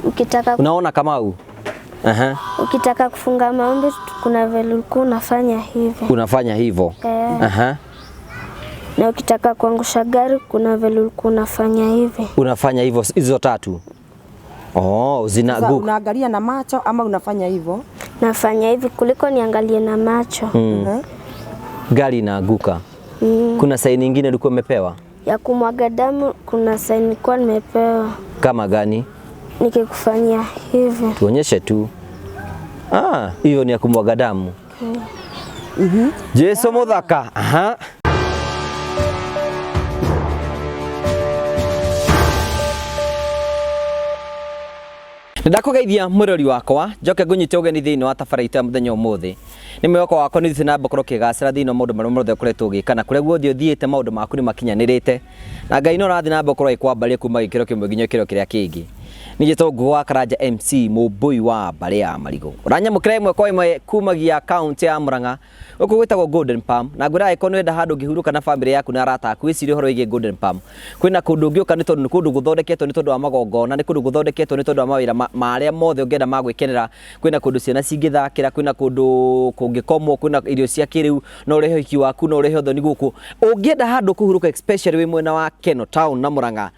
Ukitaka, Unaona Kamau? Aha. Ukitaka kufunga maombi kuna vile ulikuwa unafanya hivi. Unafanya hivyo. Eh, Aha. na ukitaka kuangusha gari kuna vile ulikuwa unafanya hivi. Unafanya hivyo hizo tatu. Oh, Sasa zinaguka. unaangalia na macho ama unafanya hivyo? Nafanya hivi kuliko niangalie na macho. Gari inaanguka. Kuna saini nyingine ulikuwa umepewa? Ya kumwaga damu kuna saini nilikuwa nimepewa Kama gani? nikikufanyia hivi. Tuonyeshe tu. Ah, hiyo ni ya kumwaga damu. Jesu muthaka. Aha. Nĩndakũgeithia mwĩrori wakwa njoke ngũnyite ũgeni thĩinĩ wa tabara itũ ya mũthenya ũmũthĩ. Nĩ mwĩhoko wakwa nĩ ũthiĩte na mbere gũkorwo ũkĩgacĩra thĩinĩ wa maũndũ marĩa mothe ũkoretwo ũgĩka na kũrĩa guothe ũthiĩte maũndũ maku nĩ makinyanĩrĩte na Ngai no ũrathiĩ na mbere gũkorwo agĩkwambaria kuma gĩkĩro kĩmwe nginya gĩkĩro kĩrĩa kĩngĩ. Niĩ njĩtagwo Ngugi wa Karanja MC mũmbũi wa mbarĩ ya Marigũ. Ũranyamũkĩra ĩmwe kwa ĩmwe kumagia kaũntĩ ya Murang'a gũkũ gwĩtagwo Golden Palm na ngwĩra angĩkorwo nĩ ũrenda handũ ũngĩhurũka na bamĩrĩ yaku na arata aku wĩcirie ũhoro wĩgiĩ Golden Palm. Kwĩna kũndũ ũngĩũka nĩ tondũ nĩ kũndũ gũthondeketwo nĩ tondũ wa magongona, nĩ kũndũ gũthondeketwo nĩ tondũ wa mawĩra marĩa mothe ũngĩenda ma gwĩkenera. Kwĩna kũndũ ciana cingĩthakĩra, kwĩna kũndũ kũngĩkomwo, kwĩna irio cia kĩrĩu, no ũrehe ũhiki waku, no ũrehe ũthoni gũkũ. Ũngĩenda handũ kũhurũka especially wĩ mwena wa Kenol Town na Murang'a,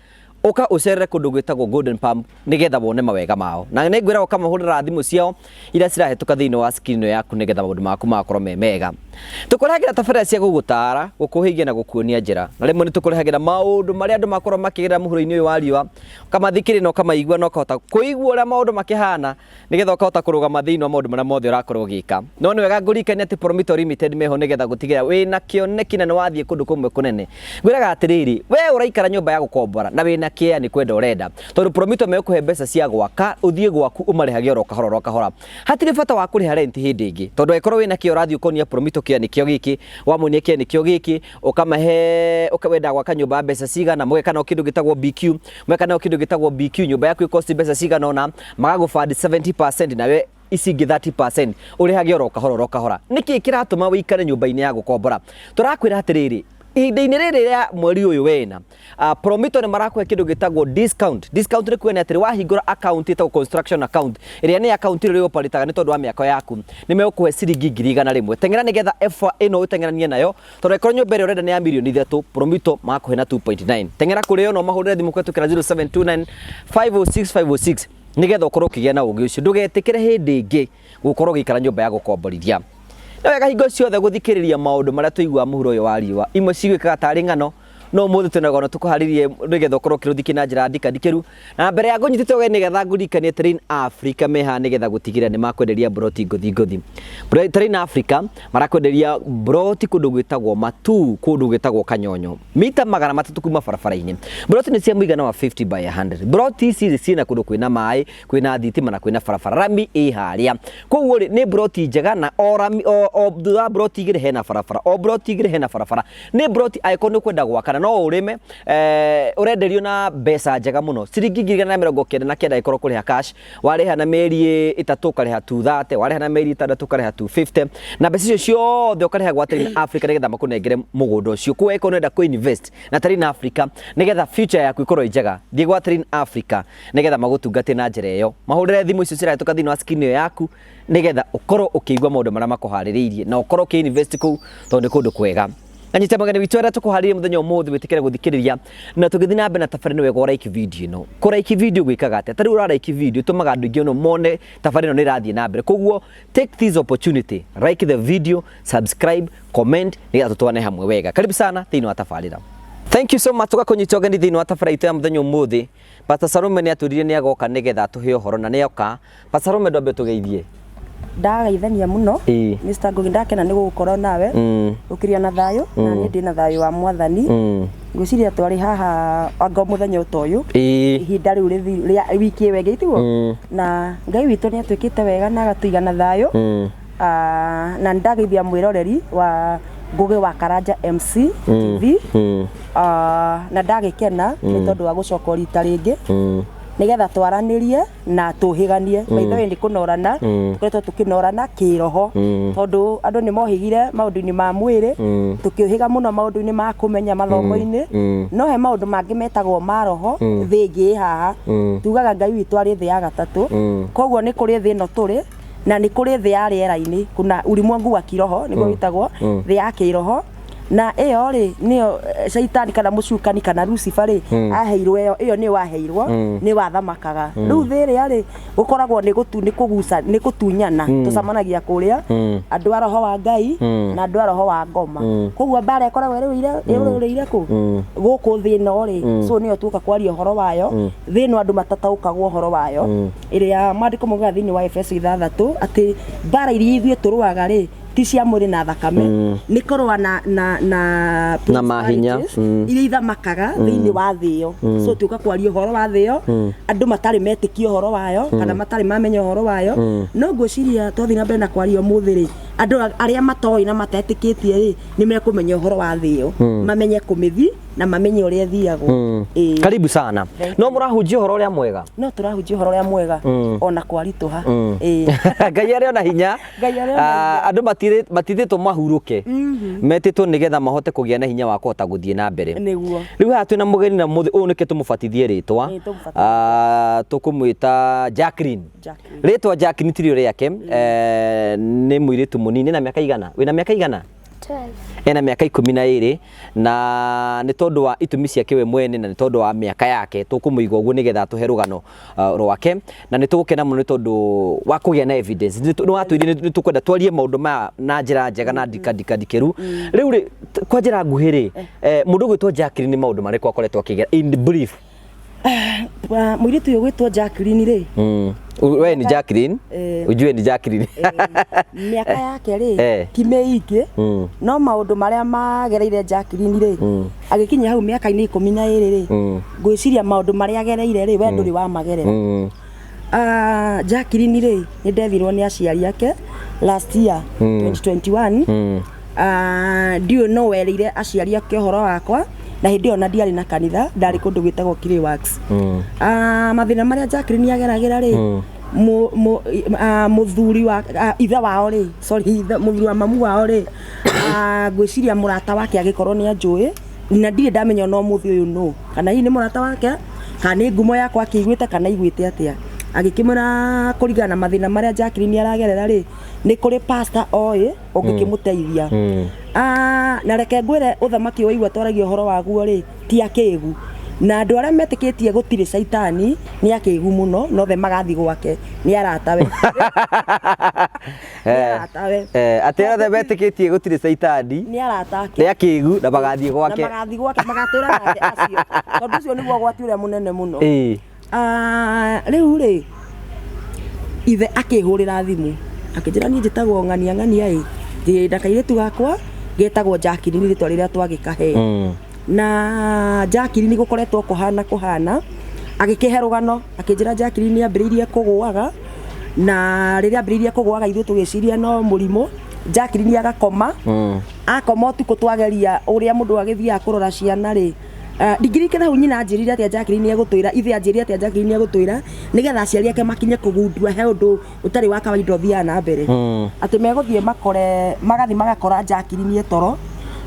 ũka ũcerere kũndũ gwĩtagwo Golden Palm nĩgetha wone mawega mao na nĩ ngwĩra ũkamahũrĩra thimũ ciao iria cirahĩtũka thĩinĩ wa screen ĩno yaku nĩgetha maũndũ maku magakorwo me mega. Tũkũrehagĩra tabarĩra cia gũgũtara, gũkũhĩgia na gũkuonia njĩra, na rĩmwe nĩ tũkũrehagĩra maũndũ marĩa andũ makorwo makĩgerera mũhuro-inĩ ũyũ wa riũa, ũkamathikĩrĩria na ũkamaigua na ũkahota kũigua ũrĩa maũndũ makĩhana nĩgetha ũkahota kũrũgama thĩinĩ wa maũndũ marĩa mothe ũrakorwo ũgĩka. No nĩ wega ngũririkanie atĩ Promito Limited meho nĩgetha gũtigĩrĩra wĩna kĩoneki na nĩ wathiĩ kũndũ kũmwe kũnene. Ngwĩraga atĩrĩrĩ, we ũraikara nyũmba ya gũkombora na wĩna kĩea nĩ kwenda ũrenda, tondũ Promito megũkũhe mbeca cia gwaka ũthiĩ gwaku ũmarĩhage oro kahora oro kahora. Hatirĩ bata wa kũrĩha rent hĩndĩ ĩngĩ, tondũ angĩkorwo wĩna kĩo ũrathiĩ ũkonia Promito kĩea nĩkĩo gĩkĩ, wamonia kĩea nĩkĩo gĩkĩ, ũkamahe wenda gwaka nyũmba ya mbeca cigana, mũgeka nao kĩndũ gĩtagwo BQ, mũgeka nao kĩndũ gĩtagwo BQ, nyũmba yaku ĩkosti mbeca cigana ũna, magagũbandi 70% nawe ici ingĩ 30% ũrĩhage oro kahora oro kahora. Nĩkĩ kĩratũma wĩikare nyũmba-inĩ ya gũkombora? Tũrakwĩra atĩrĩrĩ, ihinda-inĩ rĩrĩ rĩa mweri ũyũ wena, Promito nĩ marakũhe kĩndũ gĩtagwo discount. Discount nĩ kuga nĩ atĩrĩ, wahingũra account ĩtagwo construction account, ĩrĩa nĩ account ĩrĩa ũparĩtaga nĩ tondũ wa mĩako yaku, nĩ megũkũhe ciringi 100,000. Teng'era nĩgetha offer ĩno ũteng'eranie nayo, tondũ angĩkorwo nyũmba ĩrĩa ũrenda nĩ ya mirioni 3, Promito magakũhe na 2.9. Teng'era kũrĩ o na ũmahũrĩre thimũ kũhetũkĩra 0729 506 506 nĩgetha ũkorwo ũkĩgĩa na ũgĩ ũcio. Ndũgetĩkĩre hĩndĩ ĩngĩ gũkorwo ũgĩikara nyũmba ya gũkomborithia. Nĩ wega hingo ciothe gũthikĩrĩria maũndũ marĩa tũiguaga mũhuro ũyũ wa riũa. Imwe ciguĩkaga tarĩ ng'ano, no ũmũthĩ twĩna rũgano tũkũharĩrie nĩgetha ũkorwo ũkĩrũthikia na njĩra ndikandikĩru. Na mbere ya ngũnyitĩte ũgeni nĩgetha ngũririkanie Terrain Africa me haha nĩgetha gũtigĩrĩra nĩ makwenderia mburoti ngũthi ngũthi. Terrain Africa marakwenderia mburoti kũndũ gwĩtagwo Matuu, kũndũ gwĩtagwo Kanyonyo, mita 300 kuma barabara-inĩ. Mburoti nĩ cia mũigana wa 50 by 100. Mburoti ici ciĩna kũndũ kwĩna maĩ, kwĩna thitima na kwĩna barabara. Rami ĩ harĩa. Koguo rĩ, nĩ mburoti njega na o rami, o thutha wa mburoti igĩrĩ hena barabara, o mburoti igĩrĩ hena barabara. Nĩ mburoti angĩkorwo nĩ ũkwenda gwaka na no ũrĩme, ũrenderio na mbeca njega mũno, ciringi 199,000 angĩkorwo ũkũrĩha cash, warĩha na mĩeri 3 ũkarĩha 230, warĩha na mĩeri 6 ũkarĩha 250, na mbeca icio ciothe ũkarĩha gwa Terrain Africa nĩgetha makũnengere mũgũnda ũcio. Koguo angĩkorwo nĩ ũrenda kũ invest na Terrain Africa nĩgetha future yaku ĩkorwo ĩ njega, thiĩ gwa Terrain Africa nĩgetha magũtungate na njĩra ĩyo. Mahũrĩre thimũ icio cirahĩtũka thĩinĩ wa screen ĩyo yaku nĩgetha ũkorwo ũkĩigua maũndũ marĩa makũharĩrĩirie na ũkorwo ũkĩ invest kũu tondũ nĩ kũndũ kwega. Na nyita mageni witũ arĩa tũkũharĩria mũthenya ũmũthĩ wĩtĩkĩre gũthikĩrĩria na tũgĩthiĩ na mbere na tabarĩra nĩ wega ũraiki video ĩno. Kũraiki video gwĩkaga atĩa? Ta rĩu ũraraiki video ĩtũmaga andũ aingĩ mũno mone tabarĩra ĩno nĩ ĩrathiĩ na mbere. Koguo take this opportunity, like the video, subscribe, comment nĩgetha tũtwane hamwe wega. Karibu sana thĩinĩ wa tabarĩra. Thank you so much tũgakũnyita ũgeni thĩinĩ wa tabarĩra itũ ya mũthenya ũmũthĩ. Pastor Salome nĩ atwĩrire nĩ agoka nĩgetha atũhe ũhoro na nĩ oka. Pastor Salome ndwambe ũtũgeithie. Ndagaithania mũno. Mr. Ngugi, ndakena nĩ gũgũkorwo nawe. Ũkĩrĩa na thayũ, na niĩ ndĩ na thayũ wa Mwathani. Ngwĩciria twarĩ haha anga mũthenya ũta ũyũ. Ihinda rĩu rĩa wiki ĩyo ĩngĩ tiguo? Na Ngai witũ nĩ atwĩkĩte wega na agatũiga na thayũ. Na nĩndageithia mwĩroreri wa Ngugi wa Karanja MC TV. Na ndagĩkena nĩ tondũ wa gũcoka rita rĩngĩ. Nĩgetha twaranĩrie na tũhĩganie. By the way, nĩ kũnorana tũkoretwo tũkĩnorana kĩroho, tondũ andũ nĩ mohĩgire maũndũ-inĩ ma mwĩrĩ, tũkĩũhĩga mũno maũndũ-inĩ ma kũmenya mathomo-inĩ, no he maũndũ mangĩ metagwo ma roho. Thĩ ĩngĩ ĩ haha, tugaga Ngai witũ arĩ thĩ ya gatatũ. Koguo nĩ kũrĩ thĩ ĩno tũrĩ na nĩ kũrĩ thĩ ya rĩera-inĩ, kuna ulimwengu wa kiroho, nĩguo wĩtagwo thĩ ya kĩroho, na ĩyo rĩ nĩyo caitani kana mũcukani kana Lucifer rĩ aheirwo. Ĩyo nĩyo aheirwo, nĩ wathamakaga. Rĩu thĩ ĩrĩa rĩ gũkoragwo nĩ gũtu nĩ kũguca, nĩ gũtunyana. Tũcemanagia kũrĩa andũ a roho wa Ngai na andũ a roho wa ngoma. Koguo mbara ĩkoragwo ĩrũĩrĩire kũ gũkũ thĩ ĩno rĩ. So nĩyo tuoka kwaria ũhoro wayo, thĩ ĩno andũ matataũkagwo ũhoro wayo, ĩrĩa maandĩko maugaga thĩinĩ wa Efeso 6 atĩ mbara iria ithuĩ tũrũaga rĩ ti cia mwĩrĩ na thakame, nĩ kũrũa na Na mahinya. Principalities iria ithamakaga thĩinĩ wa thĩ ĩyo. So tuoka kwaria ũhoro wa thĩ ĩyo andũ matarĩ metĩkia ũhoro wayo kana matarĩ mamenya ũhoro wayo. No ngwĩciria twathiĩ na mbere na kwaria ũmũthĩ rĩ, andũ arĩa matoĩ na matetĩkĩtie rĩ nĩ mekũmenya ũhoro wa thĩ ĩyo, mamenye kũmĩthi na mamenye ũrĩa ĩthiagwo. Ĩĩ. Karibu sana. No mũrahunjia ũhoro ũrĩa mwega. No tũrahunjia ũhoro ũrĩa mwega ona kwaritũha. Ĩĩ. Ngai arĩ ona hinya. Ngai arĩ ona. Ah, andũ matithĩtwo mahurũke, metĩtwo nĩgetha mahote kũgĩa na hinya wa kũhota gũthiĩ na mbere. Rĩu haha twĩna mũgeni na mũthĩ ũyũ nĩkĩo tũmũbatithie rĩtwa. Ĩĩ, tũmũbatithie. Ah, tũkũmwĩta Jacqueline. Jacqueline. Rĩtwa Jacqueline tirio rĩake, nĩ mũirĩtu mũnini na mĩaka igana, wĩna mĩaka igana? 12. Ena mĩaka 12, na nĩ tondũ wa itũmi ciake we mwene na nĩ tondũ wa mĩaka yake tũkũmũiga ũguo nĩgetha atũhe rũgano rwake, na nĩ tũgũkena mũno nĩ tondũ wa kũgĩa na evidence. Nĩ watwĩrire nĩ tũkwenda twarie maũndũ maya na njĩra njega na ndikadikadikĩru. Rĩu rĩ, kwa njĩra nguhĩ rĩ, mũndũ ũgwĩtwo Jacqueline nĩ maũndũ marĩkũ akoretwo akĩgera in brief? Mũirĩtu ũyũ gwĩtwo Jacqueline rĩ, We ni Jacqueline? Eh. Ujue ni Jacqueline. Mĩaka yake rĩ ti mĩingĩ, no maũndũ marĩa magereire Jacqueline rĩ, agĩkinya hau mĩaka-inĩ 12 rĩ, ngwĩciria maũndũ marĩa agereire rĩ, we ndũrĩ wamagerera. Ah, Jacqueline rĩ, nĩ ndethirwo nĩ aciari ake last year 2021. Ah, ndiũĩ no werĩire aciari ake ũhoro wakwa, na hĩndĩ ĩyo na ndiarĩ na kanitha, ndarĩ kũndũ gwĩtagwo Clay Works. Ah, mathĩna marĩa Jacqueline ageragĩra rĩ, mũthuri wa ithe wao rĩ, sorry, mũthuri wa mamu wao rĩ, ngwĩciria mũrata wake agĩkorwo nĩ anjũĩ, na ndirĩ ndamenya ona ũmũthĩ ũyũ nũ, kana hihi nĩ mũrata wake kana nĩ ngumo yakwa akĩiguĩte kana aiguĩte atĩa, agĩkĩmwĩra kũringana na mathĩna marĩa Jacqueline aragerera rĩ, nĩ kũrĩ pastor oĩ ũngĩkĩmũteithia. Ah, na reke ngwĩre, ũthamaki waigua twaragia ũhoro waguo rĩ, ti akĩgu, na andũ arĩa metĩkĩtie gũtirĩ caitani nĩ akĩgu mũno, nothe magathiĩ gwake nĩ aratawe, nĩ aratawe. Atĩ othe metĩkĩtie gũtirĩ caitani nĩ arata ake. Nĩ akĩgu na magathiĩ gwake. Na magathiĩ gwake, magatũra nake acio, tondũ ũcio nĩguo ũgwati ũrĩa mũnene mũno. Ah, rĩu rĩ, ithe akĩhũrĩra thimũ akĩnjĩra niĩ njĩtagwo ng'ania ng'ania ĩ ndĩ na kairĩtu gakwa getagwo Jacqueline, rĩtwa rĩrĩa twagĩkahe, na Jacqueline gũkoretwo kũhana kũhana. Agĩkĩhe rũgano akĩnjĩra Jacqueline ambĩrĩirie kũgũaga, na rĩrĩa ambĩrĩirie kũgũaga ithuĩ tũgĩciria no mũrimũ. Jacqueline agakoma, akoma ũtukũ, twageria ũrĩa mũndũ agĩthiaga kũrora ciana rĩ, ndingĩririkana hau nyina anjĩrire atĩa Jacqueline egũtwĩra, ithe anjĩrire atĩa Jacqueline egũtwĩra nĩgetha aciari ake makinye kũgundua he ũndũ ũtarĩ wa kawaida ũthiaga na mbere, atĩ megũthiĩ makore, magathiĩ magakora Jacqueline toro,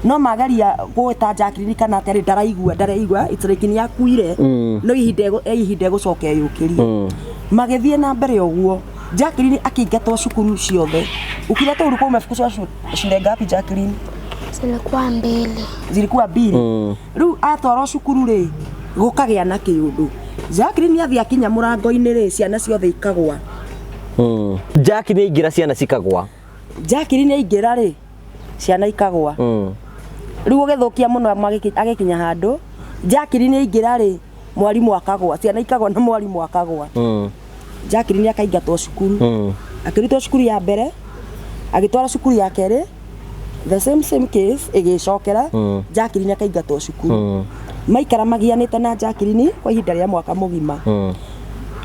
no mageria gwĩta Jacqueline kana atĩa rĩ, ndaraigua, ndaraigua. It's like nĩ akuire, no ihinda ihinda egũcoka eyũkĩrie. Magĩthiĩ na mbere ũguo, Jacqueline akĩingatwo cukuru ciothe. Ukiletwa ulikuwa umefukuzwa shule ngapi, Jacqueline? Zilikuwa mbili. Zilikuwa mbili. Rĩu atwarwo cukuru rĩ, gũkagĩa na kĩũndũ. Jacqueline athiĩ akinya mũrango-inĩ rĩ, ciana ciothe ikagwa. Jackie nĩ aingĩra ciana cikagwa. Jacqueline aingĩra rĩ, ciana ikagwa. Rĩu ũgĩthũkia mũno, agĩkinya handũ Jacqueline aingĩra rĩ, mwarimũ akagwa, ciana ikagwa na mwarimũ akagwa. Jacqueline akaingatwo cukuru. Akĩrutwo cukuru ya mbere, agĩtwarwo cukuru ya kerĩ, the same same case ĩgĩcokera. Jacqueline akaingatwo cukuru. Maikara magianĩte na Jacqueline kwa ihinda rĩa mwaka mũgima.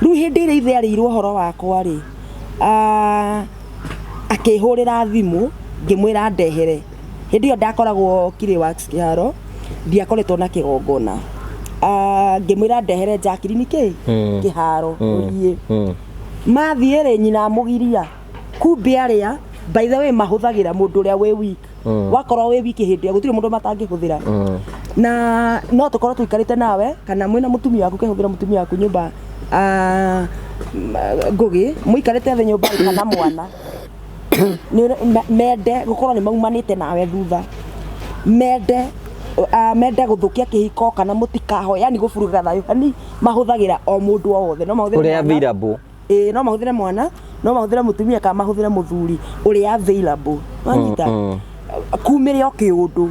Rĩu hĩndĩ ĩrĩa ithe arĩirwo ũhoro wakwa rĩ, akĩhũrĩra thimũ ngĩmwĩra ndehere. Hĩndĩ ĩyo ndakoragwo Clay Works kĩharo, ndiakoretwo na kĩgongona. Ngĩmwĩra ndehere Jacqueline kĩ kĩharo ũthiĩ. Mathiĩ rĩ, nyina amũgiria. Kumbe arĩa, by the way, mahũthagĩra mũndũ ũrĩa wĩ weak. Wakorwo wĩ weak hĩndĩ ĩyo, gũtirĩ mũndũ matangĩhũthĩra. Na no tũkorwo tũikarĩte nawe kana mwĩna mũtumia waku, kehũthĩra mũtumia waku nyũmba, Ngũgĩ mũikarĩte thĩ nyũmba kana mwana. Mende gũkorwo nĩ maumanĩte nawe thutha, mende mende gũthũkia kĩhiko kana mũtikaho, yani gũburuga thayũ. Yani mahũthagĩra o mũndũ o wothe, no mahũthĩre ũrĩa mwana. Available. Ĩĩ, no mahũthĩre mwana, no mahũthĩre mũtumia kana mahũthĩre mũthuri ũrĩa available. Wanyita? Kumĩre o kĩũndũ,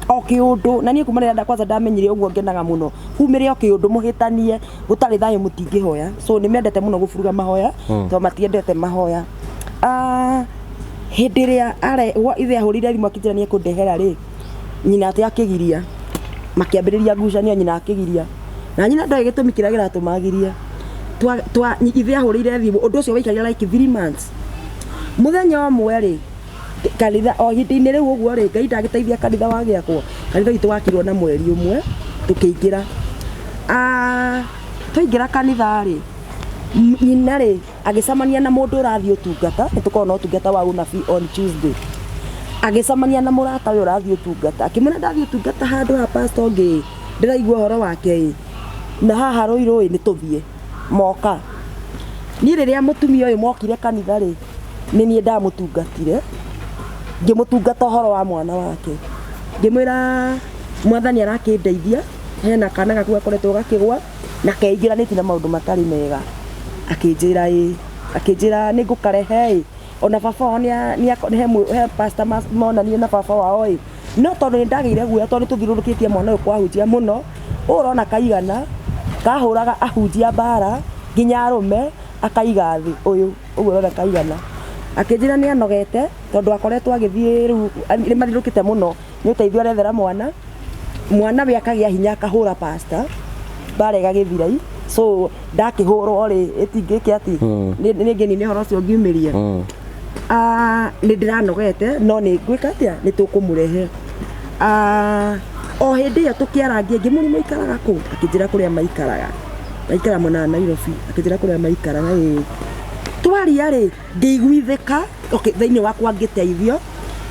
o kĩũndũ. Na niĩ kuma rĩrĩa kwanza ndamenyire ũguo, ngenaga mũno. Kumĩre o kĩũndũ, mũhĩtanie, gũtarĩ thayũ, mũtingĩhoya. So nĩ mendete mũno gũburuga mahoya tondũ matiendete mahoya. Hĩndĩ ĩrĩa ithe ahũrĩire thimũ akĩnjĩra nĩ ekũndehera rĩ, nyina atĩ akĩgiria, makĩambĩrĩria ngucanio. Nyina akĩgiria, na nyina ndoĩ gĩtũmi kĩrĩa kĩratũma agirie. Ithe ahũrĩire thimũ, ũndũ ũcio waikarire like 3 months. Mũthenya ũmwe rĩ, kanitha o ihinda-inĩ rĩu ũguo rĩ, Ngai ndagĩteithia, kanitha wagĩakwo. Kanitha witũ wakirwo na mweri ũmwe tũkĩingĩra. Twaingĩra kanitha rĩ, nyina rĩ agĩcemania na mũndũ ũrathiĩ ũtungata. Nĩ tũkoragwo na ũtungata wa ũnabii on Tuesday. Agĩcemania na mũrata ũyũ ũrathiĩ ũtungata, akĩmwĩra, "Ndathiĩ ũtungata handũ ha pastor ũngĩ, ndĩraigua ũhoro wake ĩ, na haha Rũirũ ĩ, nĩ tũthiĩ." Moka, niĩ rĩrĩa mũtumia ũyũ mokire kanitha rĩ, nĩ niĩ ndamũtungatire, ngĩmũtungata ũhoro wa mwana wake, ngĩmwĩra Mwathani arakĩndeithia, hena kana gaku gakoretwo gakĩgwa na keingĩranĩtie na maũndũ matarĩ mega. Akĩnjĩra ĩ, akĩnjĩra nĩ ngũkarehe ĩ, ona baba wao he pastor monanie na baba wao ĩ. No tondũ nĩ ndagĩire guoya, tondũ nĩ tũthiũrũrũkĩtie mwana ũyũ kwahunjia mũno, ũũ ũrona kaigana kahũraga ahunjia mbara nginya arũme akaiga thĩ, ũyũ ũguo ũrona kaigana. Akĩnjĩra nĩ anogete tondũ akoretwo agĩthiĩ rĩu nĩ mathiũrũrũkĩte mũno, nĩ ũteithio arethera mwana. Mwana we akagĩa hinya, akahũra pastor mbara ĩgagĩthira i. So ndakĩhũrwo rĩ, ĩtingĩke atĩ nĩ ngeni nĩ ũhoro ũcio ngiumĩria. Nĩ ndĩranogete, no nĩ ngwĩka atĩa, nĩ tũkũmũrehe. O hĩndĩ ĩyo tũkĩarangia, ngĩmũria maikaraga kũ, akĩnjĩra kũrĩa maikaraga, maikara mwena wa Nairobi. Akĩnjĩra kũrĩa maikaraga. Ĩĩ, twaria rĩ, ngĩiguithĩka. Okay, thĩinĩ wakwa ngĩteithio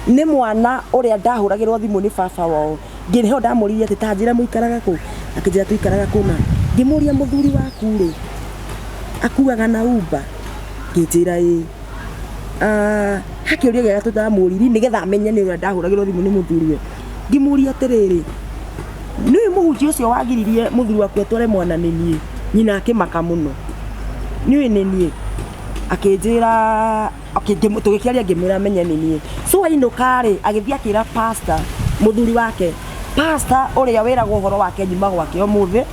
nĩ mwana ũrĩa ndahũragĩrwo thimũ nĩ baba wao. Ngĩho ndamũririe atĩ, "Ta njĩra mũikaraga kũ?" Akĩnjĩra tũikaraga kũna. Ngĩmũria, "Mũthuri waku rĩ, akuaga na Uber?" Ngĩnjĩra ĩĩ. Hakĩũria gĩa gatatũ ndamũririe nĩgetha amenye nĩ ũrĩa ndahũragĩrwo thimũ nĩ mũthuriwe. Ngĩmũria atĩrĩrĩ, "Nĩũĩ mũhunjia ũcio wagiririe mũthuri waku atware mwana nĩ niĩ?" Nyina akĩmaka mũno. "Nĩũĩ nĩ niĩ?" Akĩnjĩra okay, tũgĩkĩaria, ngĩmwĩra amenye nĩ niĩ. So ainũka rĩ, agĩthiĩ akĩra pastor mũthuri wake, pastor ũrĩa wĩragwo ũhoro wake nyuma gwake ũmũthĩ,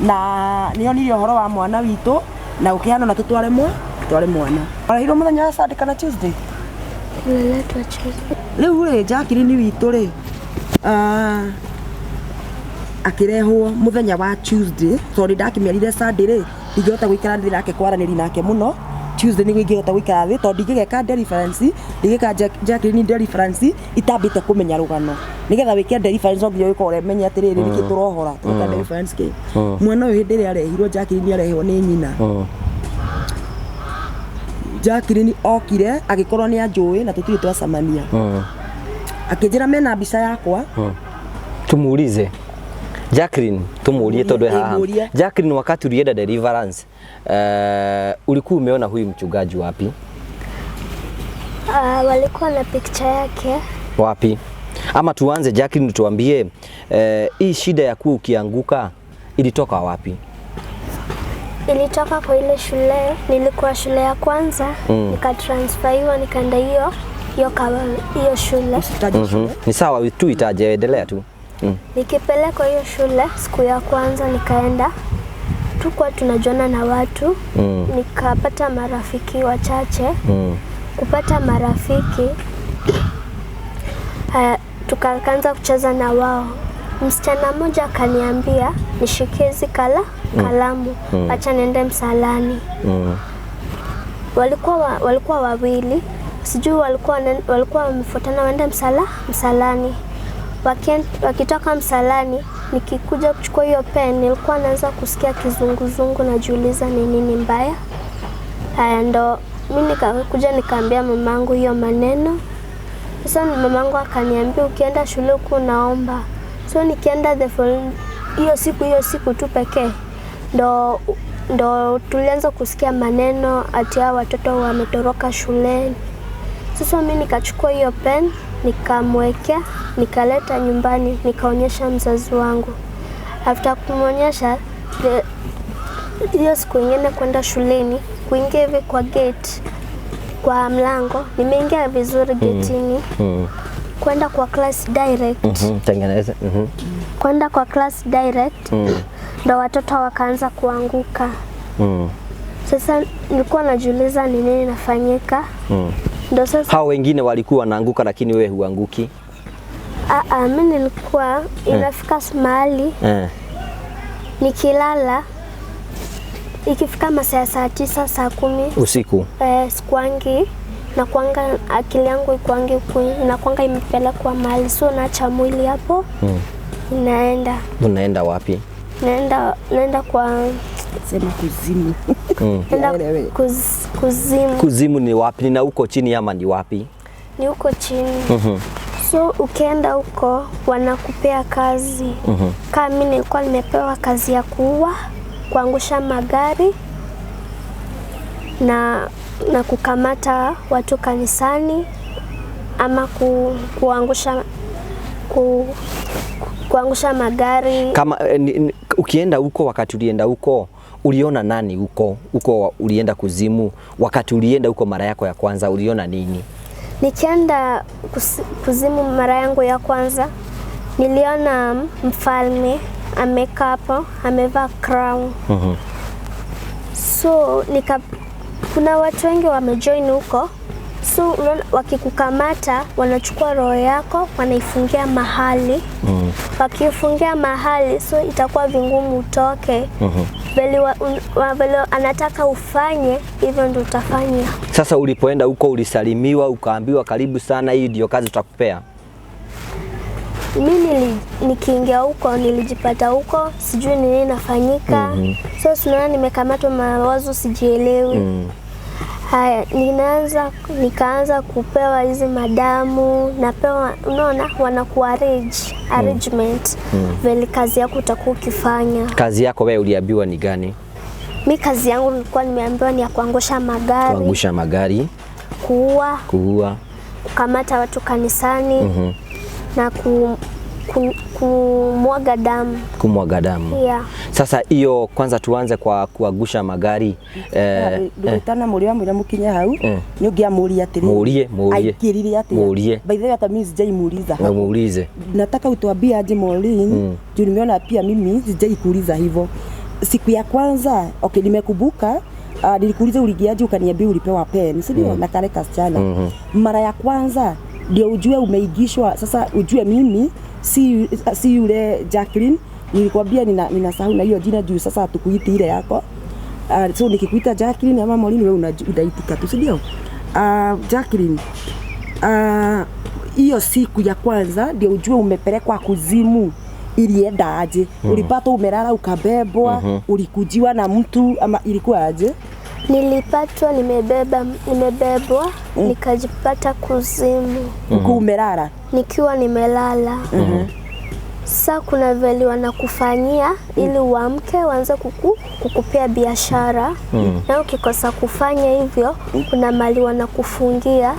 na nĩonire ũhoro wa mwana witũ na gũkĩhana na tũtware tware mwana. Arehirwo mũthenya wa Sunday kana Tuesday. Uliletwa Tuesday. Rĩu rĩ, Jacqueline witũ rĩ, akĩrehwo mũthenya wa Tuesday, tondũ ndakĩmĩarire Sunday rĩ, ndingĩhota gũikara thĩ nake kwaranĩria nake mũno. Tuesday nĩguo ingĩhota gũikara thĩ, tondũ ndingĩgeka deliverance, ndingĩka Jacqueline deliverance itambĩte kũmenya rũgano. Nĩgetha wĩke deliverance no nginya ũkorwo ũmenye atĩrĩrĩ, nĩkĩ tũrohora tũreka deliverance kĩ. Mwana ũyũ hĩndĩ ĩrĩa arehirwo, Jacqueline arehwo nĩ nyina. Jacqueline okire agĩkorwo nĩ anjũĩ na tũtirĩ twacemania. Akĩnjĩra mena mbica yakwa. Tumuulize Jacqueline, tumuulie tondu e haha. Mũrie. Jacqueline, wakati ulienda deliverance, ulikuwa umeona huyu mchungaji wapi? Walikuwa na picture yake. Wapi? Ama tuanze, Jacqueline, tuambie, hii shida ya kuwa ukianguka ilitoka wapi? Ilitoka kwa ile shule, nilikuwa shule ya kwanza, nikatransferiwa nikaenda hiyo shule. Usitaje shule. Ni sawa tu itaje, endelea tu. Nikipelekwa hiyo shule siku ya kwanza nikaenda, tukuwa tunajuana na watu, nikapata marafiki wachache. Kupata marafiki, tukaanza kucheza na wao. Msichana mmoja akaniambia nishikie hizi kalamu, acha niende msalani. Walikuwa wawili, sijui walikuwa wamefuatana waende msalani. Wakitoka msalani Nikikuja kuchukua hiyo pen nilikuwa naanza kusikia kizunguzungu, najiuliza ni nini mbaya. Haya, ndo mi nikakuja nikaambia mamangu hiyo maneno. Sasa mamangu akaniambia ukienda shule huku unaomba. So nikienda hiyo siku tu pekee ndo tulianza kusikia maneno ati hao watoto wametoroka shuleni. Sasa mi nikachukua hiyo pen nikamwekea, nikaleta nyumbani, nikaonyesha mzazi wangu. After kumwonyesha, hiyo siku ingine kwenda shuleni, kuingia hivi kwa gate, kwa mlango, nimeingia vizuri getini, kwenda kwa class direct. Tengeneza. Kwenda kwa class direct, ndo watoto wakaanza kuanguka. Sasa nilikuwa najiuliza ni nini nafanyika. Ndo sasa Hao wengine walikuwa wanaanguka lakini wewe huanguki. Mimi nilikuwa inafika mahali nikilala ikifika masaa ya saa 9 saa 10 usiku sikuangi na kuanga akili yangu ikuangi inakuanga imepelekwa mahali, so naacha mwili hapo. Inaenda. Unaenda wapi? Naenda kwa sema kuzimu. Naenda kuzimu. Kuzimu ni wapi? Ni na huko chini ama ni wapi? Ni huko chini. So ukienda huko wanakupea kazi. Kama mimi nilikuwa nimepewa kazi ya kuua, kuangusha magari na kukamata watu kanisani ama kuangusha magari. Kama ukienda huko, wakati ulienda huko uliona nani huko? Huko ulienda kuzimu, wakati ulienda huko mara yako ya kwanza uliona nini? Nikienda kuzimu mara yangu ya kwanza niliona mfalme amekaa hapo, amevaa crown. So kuna watu wengi wamejoin huko. So unaona wakikukamata wanachukua roho yako wanaifungia mahali. Wakifungia mahali, so itakuwa vingumu utoke. Vile anataka ufanye hivyo ndio utafanya. Sasa ulipoenda huko ulisalimiwa ukaambiwa karibu sana, hii ndio kazi tutakupea? Mimi nikiingia huko nilijipata huko sijui ni nini nafanyika. So tunaona nimekamatwa mawazo sijielewi. Haya, nikaanza kupewa hizi madamu, napewa, unaona wanaku arrangement vile kazi yako utakuwa ukifanya. Kazi yako wewe uliambiwa ni gani? Mi kazi yangu nilikuwa nimeambiwa ni ya kuangusha magari. Kuangusha magari, kuua, kukamata watu kanisani, na kumwaga damu. Kumwaga damu. Yeah. Sasa hiyo kwanza tuanze kwa kuangusha magari. Ndugitana muri wa mukinya hau ni ungiamuria atiri. Murie. Aikirire atia. Murie. By the way hata mimi sijaimuuliza. Muulize. Nataka utuambie aje Maureen, juu nimeona pia mimi sijaikuuliza hivyo. Siku ya kwanza, okay, nimekumbuka nilikuuliza uligiaje ukaniambia ulipewa pen, si ndio? Na kale kasichana. Mara ya kwanza ndio ujue umeigishwa. Sasa ujue mimi si yule Jacqueline nilikwambia ninasahau na hiyo jina juu sasa hatukuiti ile yako. So nikikuita Jacqueline ama Maureen wewe unaitika tu, si ndio? Jacqueline, hiyo siku ya kwanza ndio ujue umepelekwa kuzimu ilienda aje? Ulipata umelala ukabebwa, ulikujiwa na mtu ama ilikuwa aje? Nilipatwa nimebebwa nikajipata kuzimu. Ukiwa umelala? Nikiwa nimelala. Sasa kuna vile wanakufanyia ili uamke waanze kukupea biashara. Na ukikosa kufanya hivyo kuna mali wanakufungia.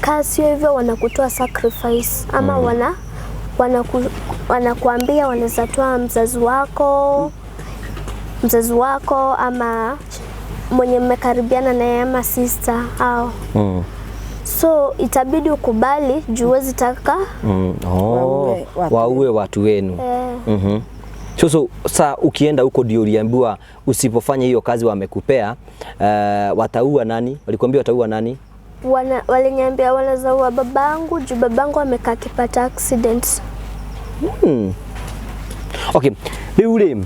Kazi hivyo wanakutoa sacrifice ama wanakuambia wanaweza toa mzazi wako ama mwenye mmekaribiana naye ama sister au. So itabidi ukubali juu huwezi taka waue watu wenu. So sa ukienda huko ndio uliambiwa usipofanya hiyo kazi wamekupea, wataua nani? Walikwambia wataua nani? Waliniambia wanazaua babangu juu babangu amekaa akipata accident. Okay, riu ri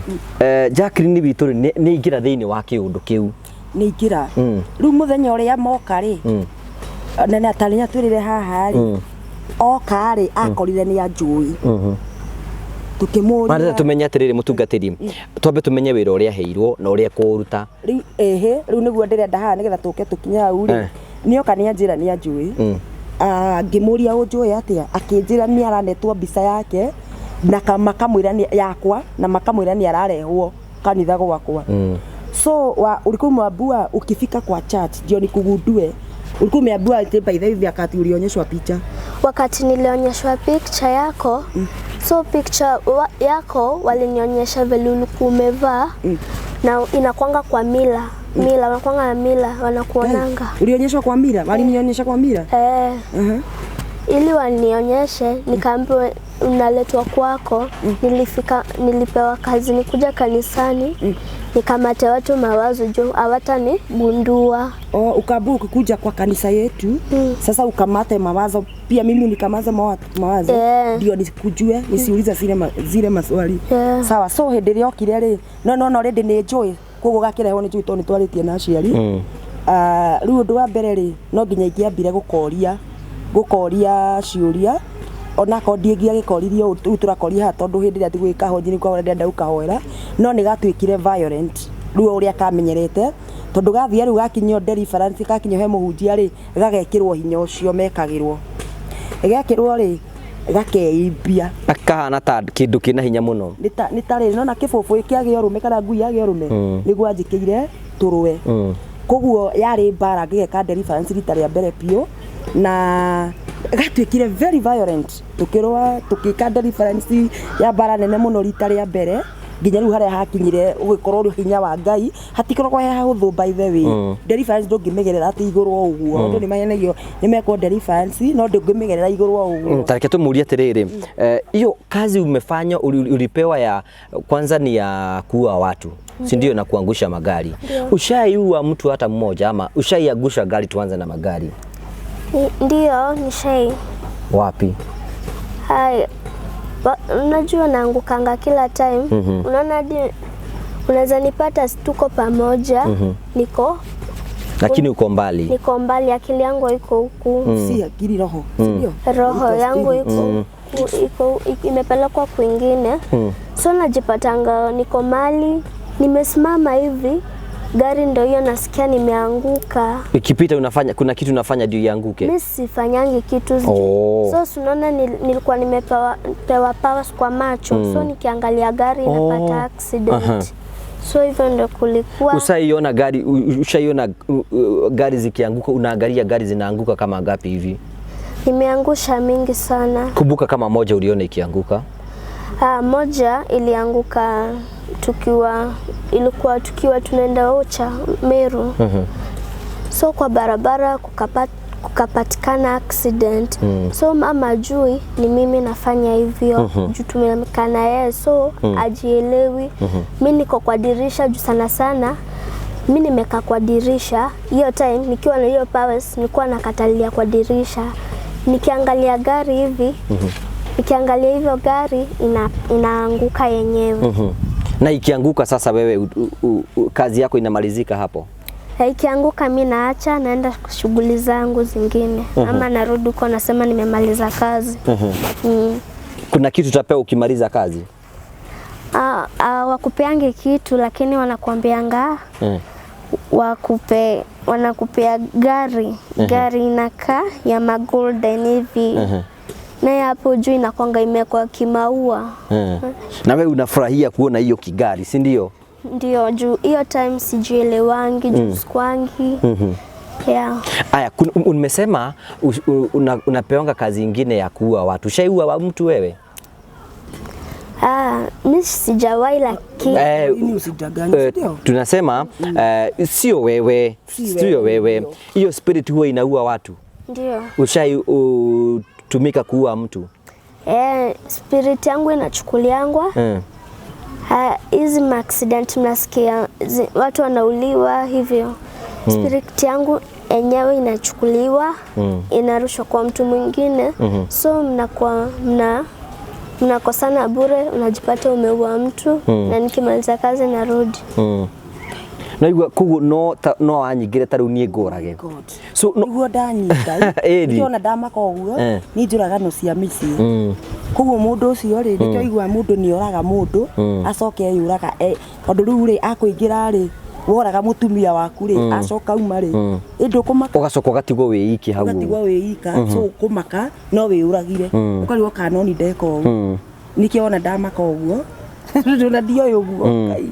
Jacqueline witũ rĩ nĩ ingĩra thĩinĩ wa kĩũndũ kĩu. Nĩ ingĩra. Rĩu mũthenya ũrĩa moka rĩ, na tarĩ atwĩrĩre haha rĩ, oka rĩ akorire nĩ anjũĩ. Tukĩmũria. Marenda tumenye atiriri, mutungatiri, twambe tumenye wira uria heirwo na uria kuruta. Rĩu ĩhĩ, rĩu nĩguo ndĩrenda haha nĩgetha tũke tũkinye hau rĩ. Nĩoka nĩanjĩra nĩanjũĩ. Ah, ngĩmũria, "Ũnjũĩ atĩa?" Akĩnjĩra nĩ aranetwo mbica yake na makamwĩra yakwa na makamwĩra nĩ ararehwo kanitha gwakwa. So ulikuwa umeambiwa ukifika kwa church ndio nikugundue? Ulikuwa umeambiwa ati by the way wakati ulionyeshwa picha? Wakati nilionyeshwa picture yako, so picture yako walinionyesha vile ulikuwa umevaa na inakwanga kwa mirror, mirror, wanakwanga na mirror wanakuonanga. Ulionyeshwa kwa mirror? Walinionyesha kwa mirror? Eh, ili wanionyeshe, nikaambiwa unaletwa kwako. Nilifika, nilipewa kazi nikuja kanisani nikamate watu mawazo juu hawatanigundua. Oh, ukaambiwa ukikuja kwa kanisa yetu sasa ukamate mawazo, pia mimi nikamate mawazo ndio nikujue, nisiulize zile maswali. Sawa. So hĩndĩ ĩrĩa okire rĩ, no already nĩ njũĩ, koguo gakĩrehwo nĩ njũĩ tondũ nĩ twarĩtie na aciari. Ah, rĩu ũndũ wa mbere rĩ, no nginya ingĩambire gũkoria ciũria, onakorwo ndingĩagĩkoririe ũũ rĩu tũrakoria haha, tondũ hĩndĩ ĩrĩa tigwĩka honji nĩ kwa ndĩrenda gũkahoera, no nĩ gatuĩkire violent rĩu ũrĩa kamenyerete, tondũ gathia rĩu gakinyio deliverance, gakinyio he mũhunjia rĩ, gagekĩrwo hinya ũcio mekagĩrwo, gekĩrwo rĩ, gakeimbia. Akahana ta kindu kina hinya muno. Nĩ ta rĩrĩ, nona kĩbũbũ kĩagĩa ũrũme kana ngui yagĩa ũrũme, nĩguo anjĩkĩire tũrũe. Koguo yarĩ mbara ngĩgeka deliverance rita rĩa mbere biũ, na gatuĩkire very violent. Tukĩrũa, tũkĩka deliverance ya mbara nene mũno rita rĩa mbere, nginya rĩu harĩa hakinyire ũgĩkorwo ũrĩ hinya wa Ngai hatikoragwo he hahũthũ. By the way, deliverance ndũngĩmĩgerera atĩ igũrũ o ũguo. Andũ nĩ mahenagio nĩ mekwo deliverance, no ndũngĩmĩgerera igũrũ o ũguo. Tareke tumurie atiriri, hiyo kazi umefanya ulipewa ya kwanza ni ya kuua watu, si ndio? Na kuangusha magari. Ushaiua mtu hata mmoja ama ushaiangusha gari? Tuanze na magari. Ndio, nishai. Wapi? Hai, unajua naangukanga kila time. Unaona hadi unaweza nipata tuko pamoja, niko Lakini uko mbali. Niko mbali, akili yangu haiko huku. Si akili, roho, si ndio? Roho Iko yangu spirit. iko imepelekwa kwingine. So najipatanga niko mali nimesimama hivi, gari ndo hiyo, nasikia nimeanguka. Ikipita unafanya, kuna kitu unafanya ndio ianguke? Mi sifanyangi kitu. Oh. So unaona nilikuwa nimepewa pewa powers kwa macho, so nikiangalia gari inapata accident. So hivyo ndo kulikuwa. Ushaiona gari ushaiona gari zikianguka? Unaangalia gari zinaanguka kama ngapi hivi? Nimeangusha mingi sana. Kumbuka kama moja uliona ikianguka. Ah, moja ilianguka tukiwa, ilikuwa tukiwa tunaenda Ocha, Meru. So kwa barabara kukapatikana accident. So mama ajui ni mimi nafanya hivyo juu tumekaa na yeye, so ajielewi. Mi niko kwa dirisha juu sana sana mi nimekaa kwa dirisha hiyo time nikiwa na hiyo powers, nilikuwa nakatalia kwa dirisha nikiangalia gari hivi, nikiangalia hivyo gari inaanguka yenyewe. Na ikianguka sasa wewe kazi yako inamalizika hapo? Na ikianguka mi naacha, naenda shughuli zangu zingine ama narudi huko nasema nimemaliza kazi. Kuna kitu utapewa ukimaliza kazi? Ah, ah, wakupeange kitu, lakini wanakuambianga wakupe, wanakupea gari, gari inakaa ya magolden hivi, naye hapo juu inakwanga imewekwa kimaua. Na wewe unafurahia kuona hiyo kigari, si ndio? Ndio, juu hiyo time sijielewangi, juu sikwangi, yeah. Aya, umesema unapewanga kazi ingine ya kuua watu. Ushaiua wa mtu wewe? Ah, mi sijawahi, lakini Nini, usidanganye, ndio? Tunasema sio wewe, Si sio wewe, wewe. ndio. Hiyo spirit huwa inaua watu. Ndio. Ushai tumika kuua mtu? Eh, spirit yangu inachukuliangwa. Hizi ma accident mnasikia watu wanauliwa hivyo, spirit yangu enyewe inachukuliwa, inarushwa kwa mtu mwingine, so mnakuwa mnakosana bure, unajipata umeua mtu, na nikimaliza kazi narudi. Naigua koguo no no wanyingire ta riu niĩ ngũrage. God. So no, Niguo ndanyita. Ĩni. Nĩkĩo ona ndamaka ũguo nĩ njũragano cia mĩciĩ. Koguo mũndũ ũcio rĩ, nĩkĩo igua mũndũ nĩ oraga mũndũ acoke eyũraga, tondũ rĩu rĩ akũingĩra rĩ, woraga mũtumia waku rĩ, acoka uma rĩ, ĩndĩ ũkũmaka. Ũgacoka ũgatigwo wĩ iki hau. Ũgatigwo wĩ ika, so ũkũmaka no wĩyũragire, ũkarigwo kana no ni ndeka ũguo. Nĩkĩo ona ndamaka ũguo, na ndioĩ ũguo Ngai.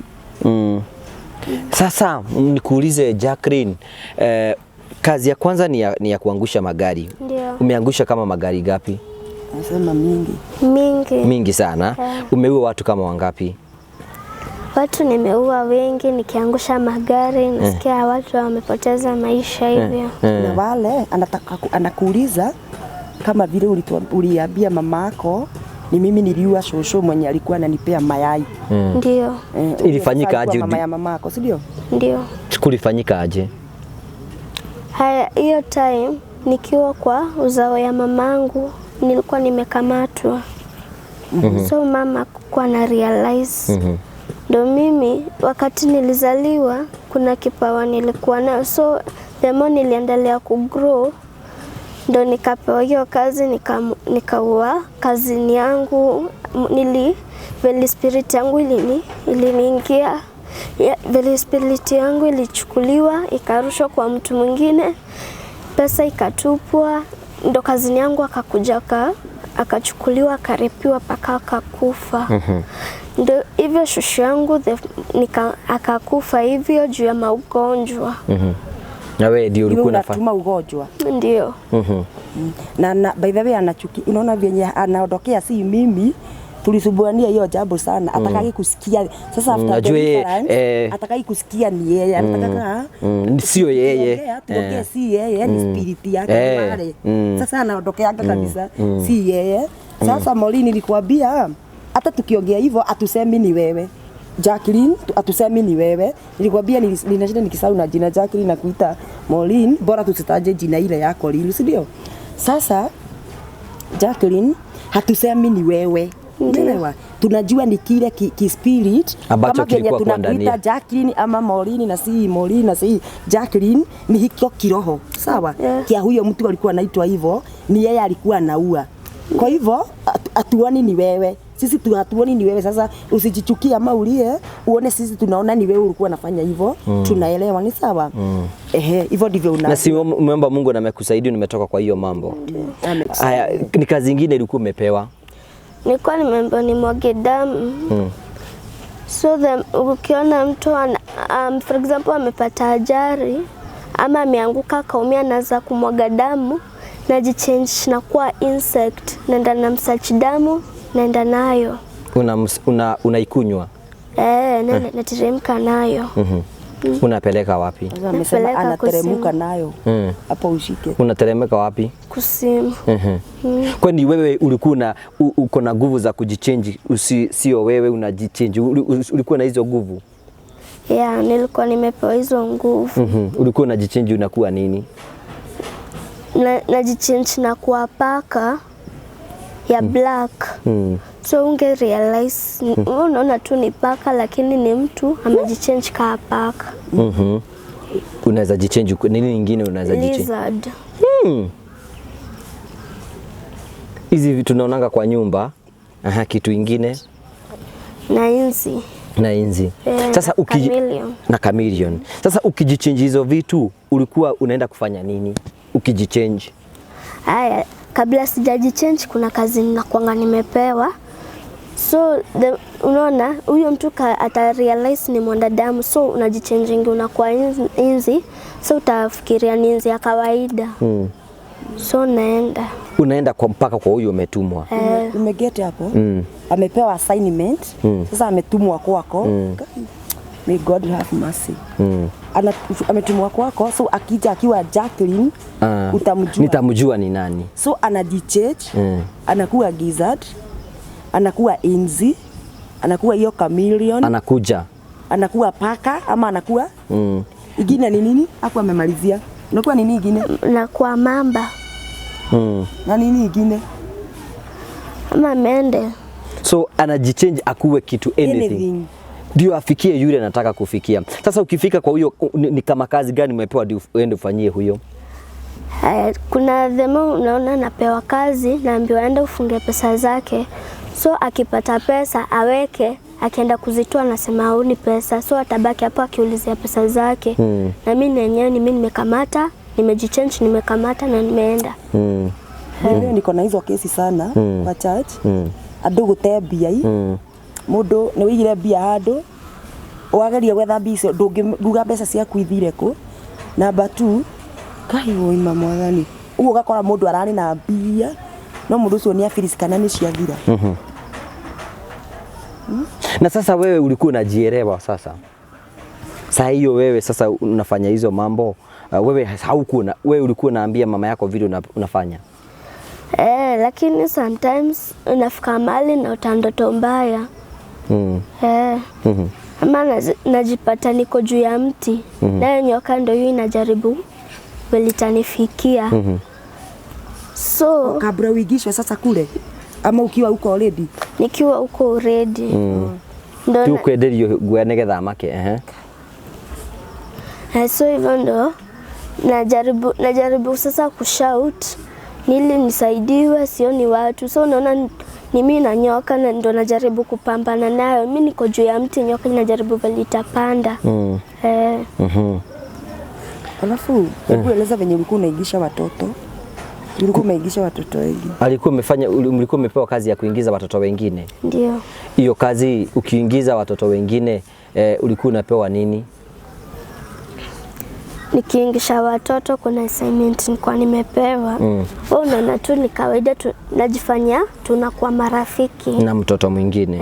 Sasa nikuulize Jacqueline, kazi ya kwanza ni ya kuangusha magari. Ndio. Umeangusha kama magari gapi? Nasema mingi. Mingi. Mingi sana. Umeua watu kama wangapi? Watu nimeua wengi nikiangusha magari, nasikia watu wamepoteza maisha hivyo. Na wale anataka anakuuliza kama vile uliambia mamako ni mimi niliua shosho mwenye alikuwa ananipea mayai. Ndio. Ilifanyika alikuwa aje? Mama ya mamako, si ndio? Ndio. Kulifanyika aje? Haya, hiyo time nikiwa kwa uzao ya mamangu nilikuwa nimekamatwa. So mama kuwa na realize ndo mimi wakati nilizaliwa kuna kipawa nilikuwa nayo, so the more niliendelea kugrow ndo nikapewa hiyo kazi, nikaua kazini yangu. Nili vile spirit yangu iliniingia ya, vile spirit yangu ilichukuliwa ikarushwa kwa mtu mwingine, pesa ikatupwa, ndo kazini yangu akakuja akachukuliwa, akarepiwa mpaka akakufa. Ndo hivyo shushu yangu akakufa hivyo juu ya maugonjwa. Na wewe ndio Iwe ulikuwa unafanya. unatuma ugonjwa. Ndio. Na by the way anachuki, unaona vyenye anaondokea, si mimi tulisumbuania hiyo jambo sana, atakaki kusikia sasa after Najua yeye, deliverance, atakaki kusikia ni yeye anataka Sio yeye. Tuongee si yeye, ni spirit yake wale. Sasa anaondokeanga kabisa, si yeye. Sasa Maureen, nilikwambia hata tukiongea hivyo atusemi ni wewe Jacqueline, atusemi ni wewe. Nilikwambia ninashinda nikisahau na jina Jacqueline na kuita Maureen, bora tusitaje jina ile yako lili, si ndio? Sasa Jacqueline, hatusemi ni wewe. Unaelewa? Tunajua ni kile ki spirit ambacho kama venye kilikuwa kwa ndani. Tunakuita Jacqueline ama Maureen na si Maureen na si Jacqueline, ni hikyo kiroho. Sawa? Yeah. Kia huyo mtu alikuwa anaitwa hivyo, ni yeye alikuwa anaua. Kwa hivyo hatuoni ni wewe. Sisi tu hatuoni ni wewe. Sasa usijichukie ama ulie, uone sisi tunaona ni wewe ulikuwa unafanya hivyo. Tunaelewa ni sawa. Ehe, hivyo ndivyo una Na si umeomba Mungu na amekusaidia nimetoka kwa hiyo mambo. Haya, ni kazi ingine ilikuwa umepewa? Nilikuwa nimeambiwa nimwage damu. So ukiona mtu for example amepata ajali ama ameanguka akaumia, naanza kumwaga damu, najichange na kuwa insect, naenda na msachi damu, naenda nayo. Unaikunywa? Eh, nateremka nayo. Unapeleka wapi? Sasa amesema Napeleka anateremka kuzimu. nayo hapo ushike. Unateremka wapi? Kuzimu. Kwani wewe ulikuwa na uko na nguvu za kujichange, sio wewe unajichange, ulikuwa na hizo nguvu? Yeah, nilikuwa nimepewa hizo nguvu. Ulikuwa unajichange unakuwa nini? Najichange na kuwa paka ya black. So unge realize wewe unaona tu ni paka, lakini ni mtu amejichange kaa paka. Unaweza jichange nini nyingine unaweza jichange? Lizard. Hizi vitu tunaonanga kwa nyumba. Aha, kitu ingine? Na inzi. Na inzi. Eh, Sasa chameleon. Na chameleon. Sasa ukijichange hizo vitu ulikuwa unaenda kufanya nini? Ukijichange. Haya, kabla sijajichange kuna kazi ninakuanga nimepewa. So unaona huyo mtu ata realize ni mwanadamu, so unajichangingi unakuwa inzi, so utafikiria ni inzi ya kawaida. So naenda. Unaenda kwa mpaka kwa huyo umetumwa. Umeget hapo? Amepewa assignment. Sasa ametumwa kwako. May God have mercy. Ametumwa kwako, so akija akiwa Jacqueline utamjua. Nitamjua ni nani. So anajichange, anakuwa gizzard, anakuwa inzi, anakuwa hiyo chameleon, Anakuja. Anakuwa paka ama anakuwa ingine ni nini? Hapo amemalizia. Unakuwa nini ingine? Na kwa mamba. Na nini ingine? Ama mende. So anajichange akuwe kitu anything. Anything. Ndio afikie yule anataka kufikia. Sasa ukifika kwa huyo ni kama kazi gani umepewa ndio uende ufanyie huyo? Kuna themo unaona napewa kazi, naambiwa enda ufunge pesa zake. So akipata pesa aweke, akienda kuzitoa anasema hauni pesa, so atabaki hapo akiulizia pesa zake. Na mimi nenyewe ni mimi nimekamata, nimejichange, nimekamata na nimeenda. Mimi niko na hizo kesi sana kwa church. Andu gute mbia i mundu ni wigire mbia handu wageria gwetha mbia icio ndungiuga mbeca ciaku ithire ku. Number 2 kai woima mwathani uguo ugakora mundu arari na mbia no mundu ucio ni afiris kana ni ciathira. Na sasa wewe ulikuwa unajielewa sasa. Saa hiyo wewe sasa unafanya hizo mambo, wewe haukuwa, wewe ulikuwa unaambia mama yako vile unafanya. Lakini sometimes unafika mahali na utandoto mbaya. Ama najipata niko juu ya mti. Nayo nyoka ndio hiyo inajaribu welitanifikia. So kabla uigishwe sasa kule ama ukiwa uko already? Nikiwa huko already. Ndio kwenderio gwe nigetha make. So hivyo ndo najaribu sasa kushout nili nisaidiwe, sioni watu. So unaona ni mimi na nyoka na ndo najaribu kupambana nayo. Mimi niko juu ya mti, nyoka inajaribu vile itapanda. Alafu hebu eleza venye ulikuwa unaigisha watoto. Ulikuwa umeigisha watoto wengi. Alikuwa umefanya, ulikuwa umepewa kazi ya kuingiza watoto wengine. Ndio. Hiyo kazi ukiingiza watoto wengine ulikuwa unapewa nini? Nikiingisha watoto kuna assignment nilikuwa nimepewa. Wewe unaona tu ni kawaida tu, najifanya tunakuwa marafiki na mtoto mwingine.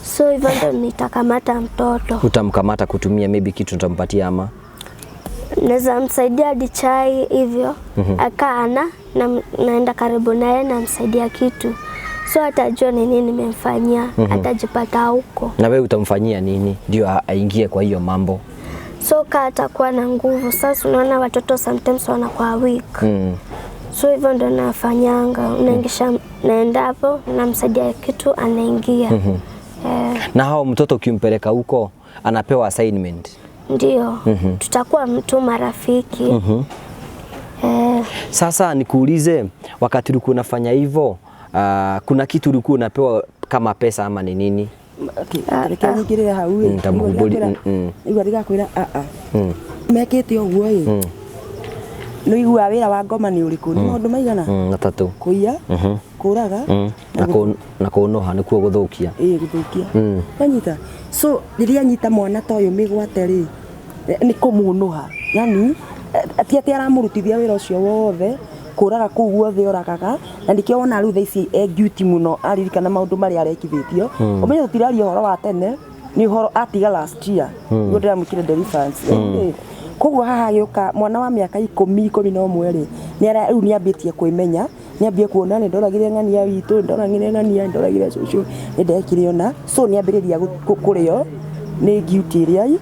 So hivyo ndo nitakamata mtoto. Utamkamata kutumia maybe kitu utampatia ama? Naweza msaidia hadi chai hivyo. Akaana na naenda karibu naye namsaidia kitu. So atajua ni nini nimemfanyia, atajipata huko. Na wewe utamfanyia nini ndio aingie kwa hiyo mambo? So ka atakuwa na nguvu. Sasa unaona watoto sometimes wanakuwa weak. So hivyo ndo nafanyanga, unaingisha, naenda hapo namsaidia kitu anaingia. Na hao mtoto ukimpeleka huko anapewa assignment? Ndio. Tutakuwa mtu marafiki. Sasa nikuulize, wakati ulikuwa unafanya hivyo, kuna kitu ulikuwa unapewa kama pesa ama ni nini? Okay, reke nyingirire hau ĩ. Igua ndigakwĩra a a. Mekĩte ũguo ĩ. Nĩ ũiguaga wĩra wa ngoma nĩ ũrĩkũ? Nĩ maũndũ maigana? Matatũ. Kũiya, kũraga, na kũũnũha nĩkuo gũthũkia. Ĩĩ, gũthũkia. Wanyita. So rĩrĩa anyita mwana ta ũyũ mĩgwate rĩ, nĩ kũmũnũha. Yaani ti atĩ aramũrutithia wĩra ũcio wothe, kũraga kũu guothe oragaga, na nĩkĩo wona rĩu thaa ici e guilty mũno aririkana maũndũ marĩa arekithĩtio. Ũmenye tũtiraria ũhoro wa tene, nĩ ũhoro atiga last year. Nĩguo ndĩramwĩkire deliverance. Koguo haha gĩũka mwana wa mĩaka 10, 11 rĩ, rĩu nĩambĩtie kwĩmenya, nĩambie kuona nĩ ndoragire ng'ania witũ, ndoragire ng'ania, ndoragire cũcũ, nĩ ndekire ona. So nĩambĩrĩria kũrĩo nĩ guilty ĩrĩa.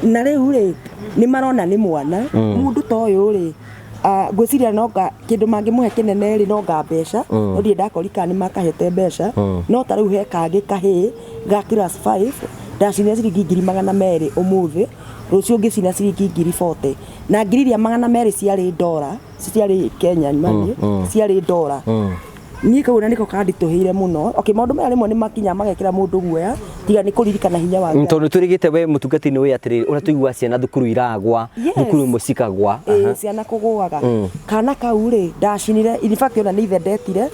Na rĩu rĩ, nĩ marona nĩ mwana, mũndũ ta ũyũ rĩ, ngwĩciria no kĩndũ mangĩmũhe kĩnene rĩ, no nga mbeca, no ndirĩ ndakorika nĩ makahete mbeca, no ta rĩu he kangĩ kahĩĩ ga class 5, ndacinire ciringi 200,000 ũmũthĩ, rũciũ ngĩcina ciringi 40,000. Na ngiri iria 200 ciarĩ ndora, ciarĩ Kenya money, ciarĩ ndora. Niĩ kau na nĩko kanditũhĩire mũno. Okay, maũndũ maya rĩmwe nĩ makinya magekĩra mũndũ guoya, tiga nĩ kũririkana hinya wa Ngai. Tondũ twĩrĩgĩte we mũtungati nĩ ũĩ atĩrĩrĩ, ũrĩa tũiguaga ciana thukuru iragwa, thukuru imwe cikagwa. Ciana kũgũaga. Kana kau rĩ, ndacinire, in fact ona nĩ ithe ndetire,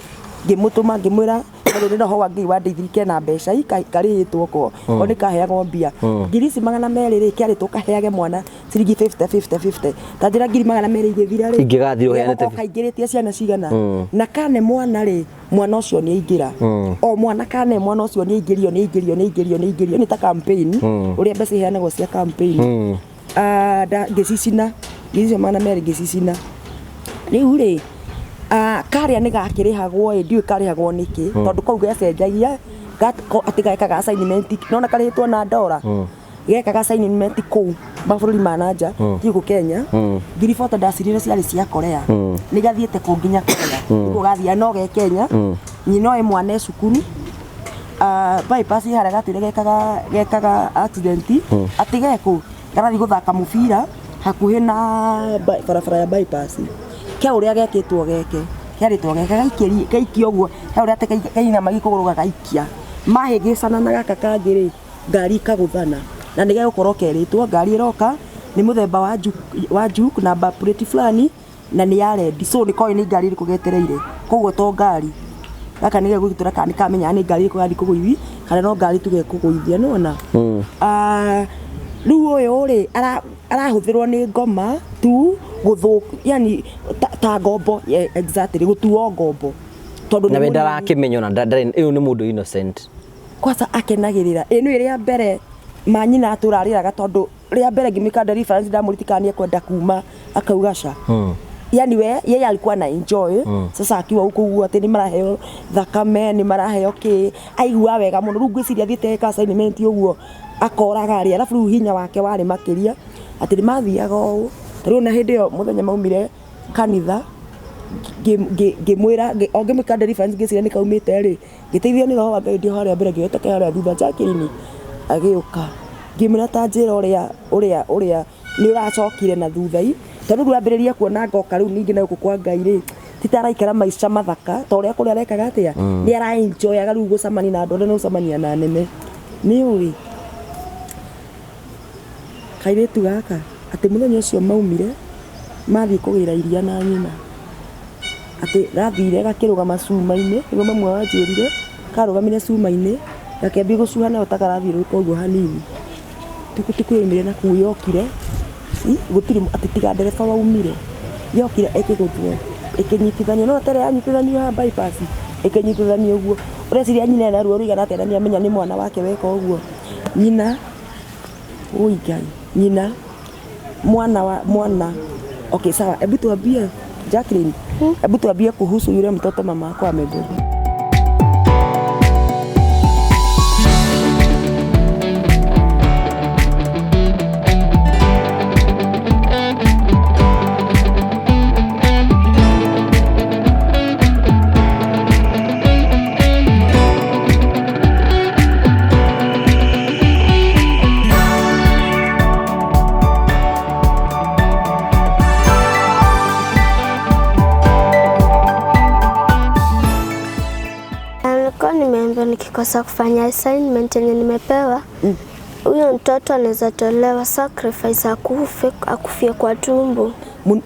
ngĩmũtũma ngĩmwĩra tondũ nĩ roho wa Ngai wandeithirie na mbeca i karĩhĩtwo ko, o nĩ kaheagwo mbia. Ngiri ici 200 rĩ, kĩarĩtwo kaheage mwana ciringi 50, 50, 50. Ta njĩra ngiri 200 igĩthira rĩ, Ingĩgathira ũheanĩte gĩgũkorwo kaingĩrĩtie ciana cigana. Na kane mwana rĩ, mwana ũcio nĩ aingĩra. O mwana kane mwana ũcio nĩ aingĩrio, nĩ aingĩrio, nĩ aingĩrio, nĩ aingĩrio, nĩ ta campaign, ũrĩa mbeca iheanagwo cia campaign. Ngĩcicina, ngiri icio 200 ngĩcicina. Rĩu rĩ, karĩa nĩ gakĩrĩhagwo ĩ, ndiũĩ karĩhagwo nĩkĩ, tondũ kau gecenjagia, atĩ gekaga assignment, nona karĩhĩtwo na ndora. Gekaga assignment kũu mabũrũri ma na nja, ti gũkũ Kenya. Ngiri 40 ndacirire ciarĩ cia Korea. Nĩ gathiĩte kũu nginya Korea. Nĩguo gathiĩ no ge Kenya. Nyina ĩ mwana e cukuru. Bypass harĩa gatũire gekaga accident. Atĩ gekũ, garathiĩ gũthaka mũbira Hakuhĩ na barabara ya bypass. Ke ũrĩa gekĩtwo geke kerĩtwo geke gaikĩri gaikia ũguo, he ũrĩa atĩ kainamagia kũgũrũ gagaikia, mahĩngĩcana na gaka kangĩ rĩ, ngari ikagũthana, na nĩ gegũkorwo kerĩtwo ngari ĩroka nĩ mũthemba wa Juke, wa Juke namba plate fulani na nĩ ya red, so nĩ koĩ nĩ ngari ĩrĩkũ getereire. Koguo to ngari gaka nĩ gegũgitĩra kana nĩ kamenya nĩ ngari ĩrĩkũ gathiĩ kũgũithi kana no ngari tu gekũgũithia, nĩwona? Ah, rĩu ũyũ rĩ arahũthĩrwo nĩ ngoma tu gũthũ, yani ta ngombo, yeah, exactly, gũtuo ngombo tondũ na we ndarakĩmenya ona ndarĩ, ĩyo nĩ mũndũ innocent. Kwanza akenagĩrĩra ĩno ĩrĩa mbere manyina atũrarĩraga, tondũ rĩa mbere ngĩmĩka deliverance ndamũritikania kwenda kuma akauga ca. Yani we yeye alikuwa na enjoy. Sasa akiwa huko ũguo atĩ nĩ maraheo thakame, nĩ maraheo kĩ, aigua wega mũno. Rĩu ngwĩciria athiĩte eka assignment ũguo akoraga rĩ, arabu rĩu hinya wake warĩ makĩria atĩ nĩ mathiaga ũũ. Tarĩu na hĩndĩ ĩyo mũthenya maumire kanitha, ngĩmwĩra o ngĩmwĩka deliverance, ngĩciria nĩ kaumĩte rĩ, ngĩteithio nĩ roho wa Ngai ndĩ harĩa mbere, ngĩgĩte harĩa thutha. Jacqueline agĩũka, ngĩmwĩra ta njĩra ũrĩa nĩ ũracokire na thutha i, tondũ rĩu ambĩrĩria kuona ngoka rĩu ningĩ na gũkũ kwa Ngai rĩ, ti ta araikara maica mathaka ta ũrĩa kũrĩa arekaga atĩa, nĩ araenjoyaga rĩu gũcemania na andũ arĩa, nĩ gũcemania na nene. Nĩ ũĩ kairĩtu gaka atĩ mũthenya ũcio maumire mathiĩ kũgĩra iria na nyina, atĩ gathire gakĩrũgama cuma-inĩ, nĩguo mamu wanjĩrire, karũgamire cuma-inĩ gakĩambia gũcuha nayo ta karathiũrũrũka ũguo hanini, tukutuku yoimire na kũu yokire gũtirĩ atĩ tiga ndereba waumire, yokire ĩkĩgũthwo ĩkĩnyitithanio, no tere yanyitithanio haha bypass ĩkĩnyitithanio ũguo. Ũreciria nyina ena ruo rũigana atĩa na nĩamenya nĩ mwana wake weka ũguo? Nyina, oi Ngai, nyina mwana wa mwana. Okay, sawa, hebu tuambie Jacqueline, hebu tuambie kuhusu yule mtoto mama yako amebeba. Nilikuwa nimeambiwa nikikosa kufanya assignment yenye nimepewa, huyo mtoto anaweza tolewa sacrifice, akufe, akufie kwa tumbo.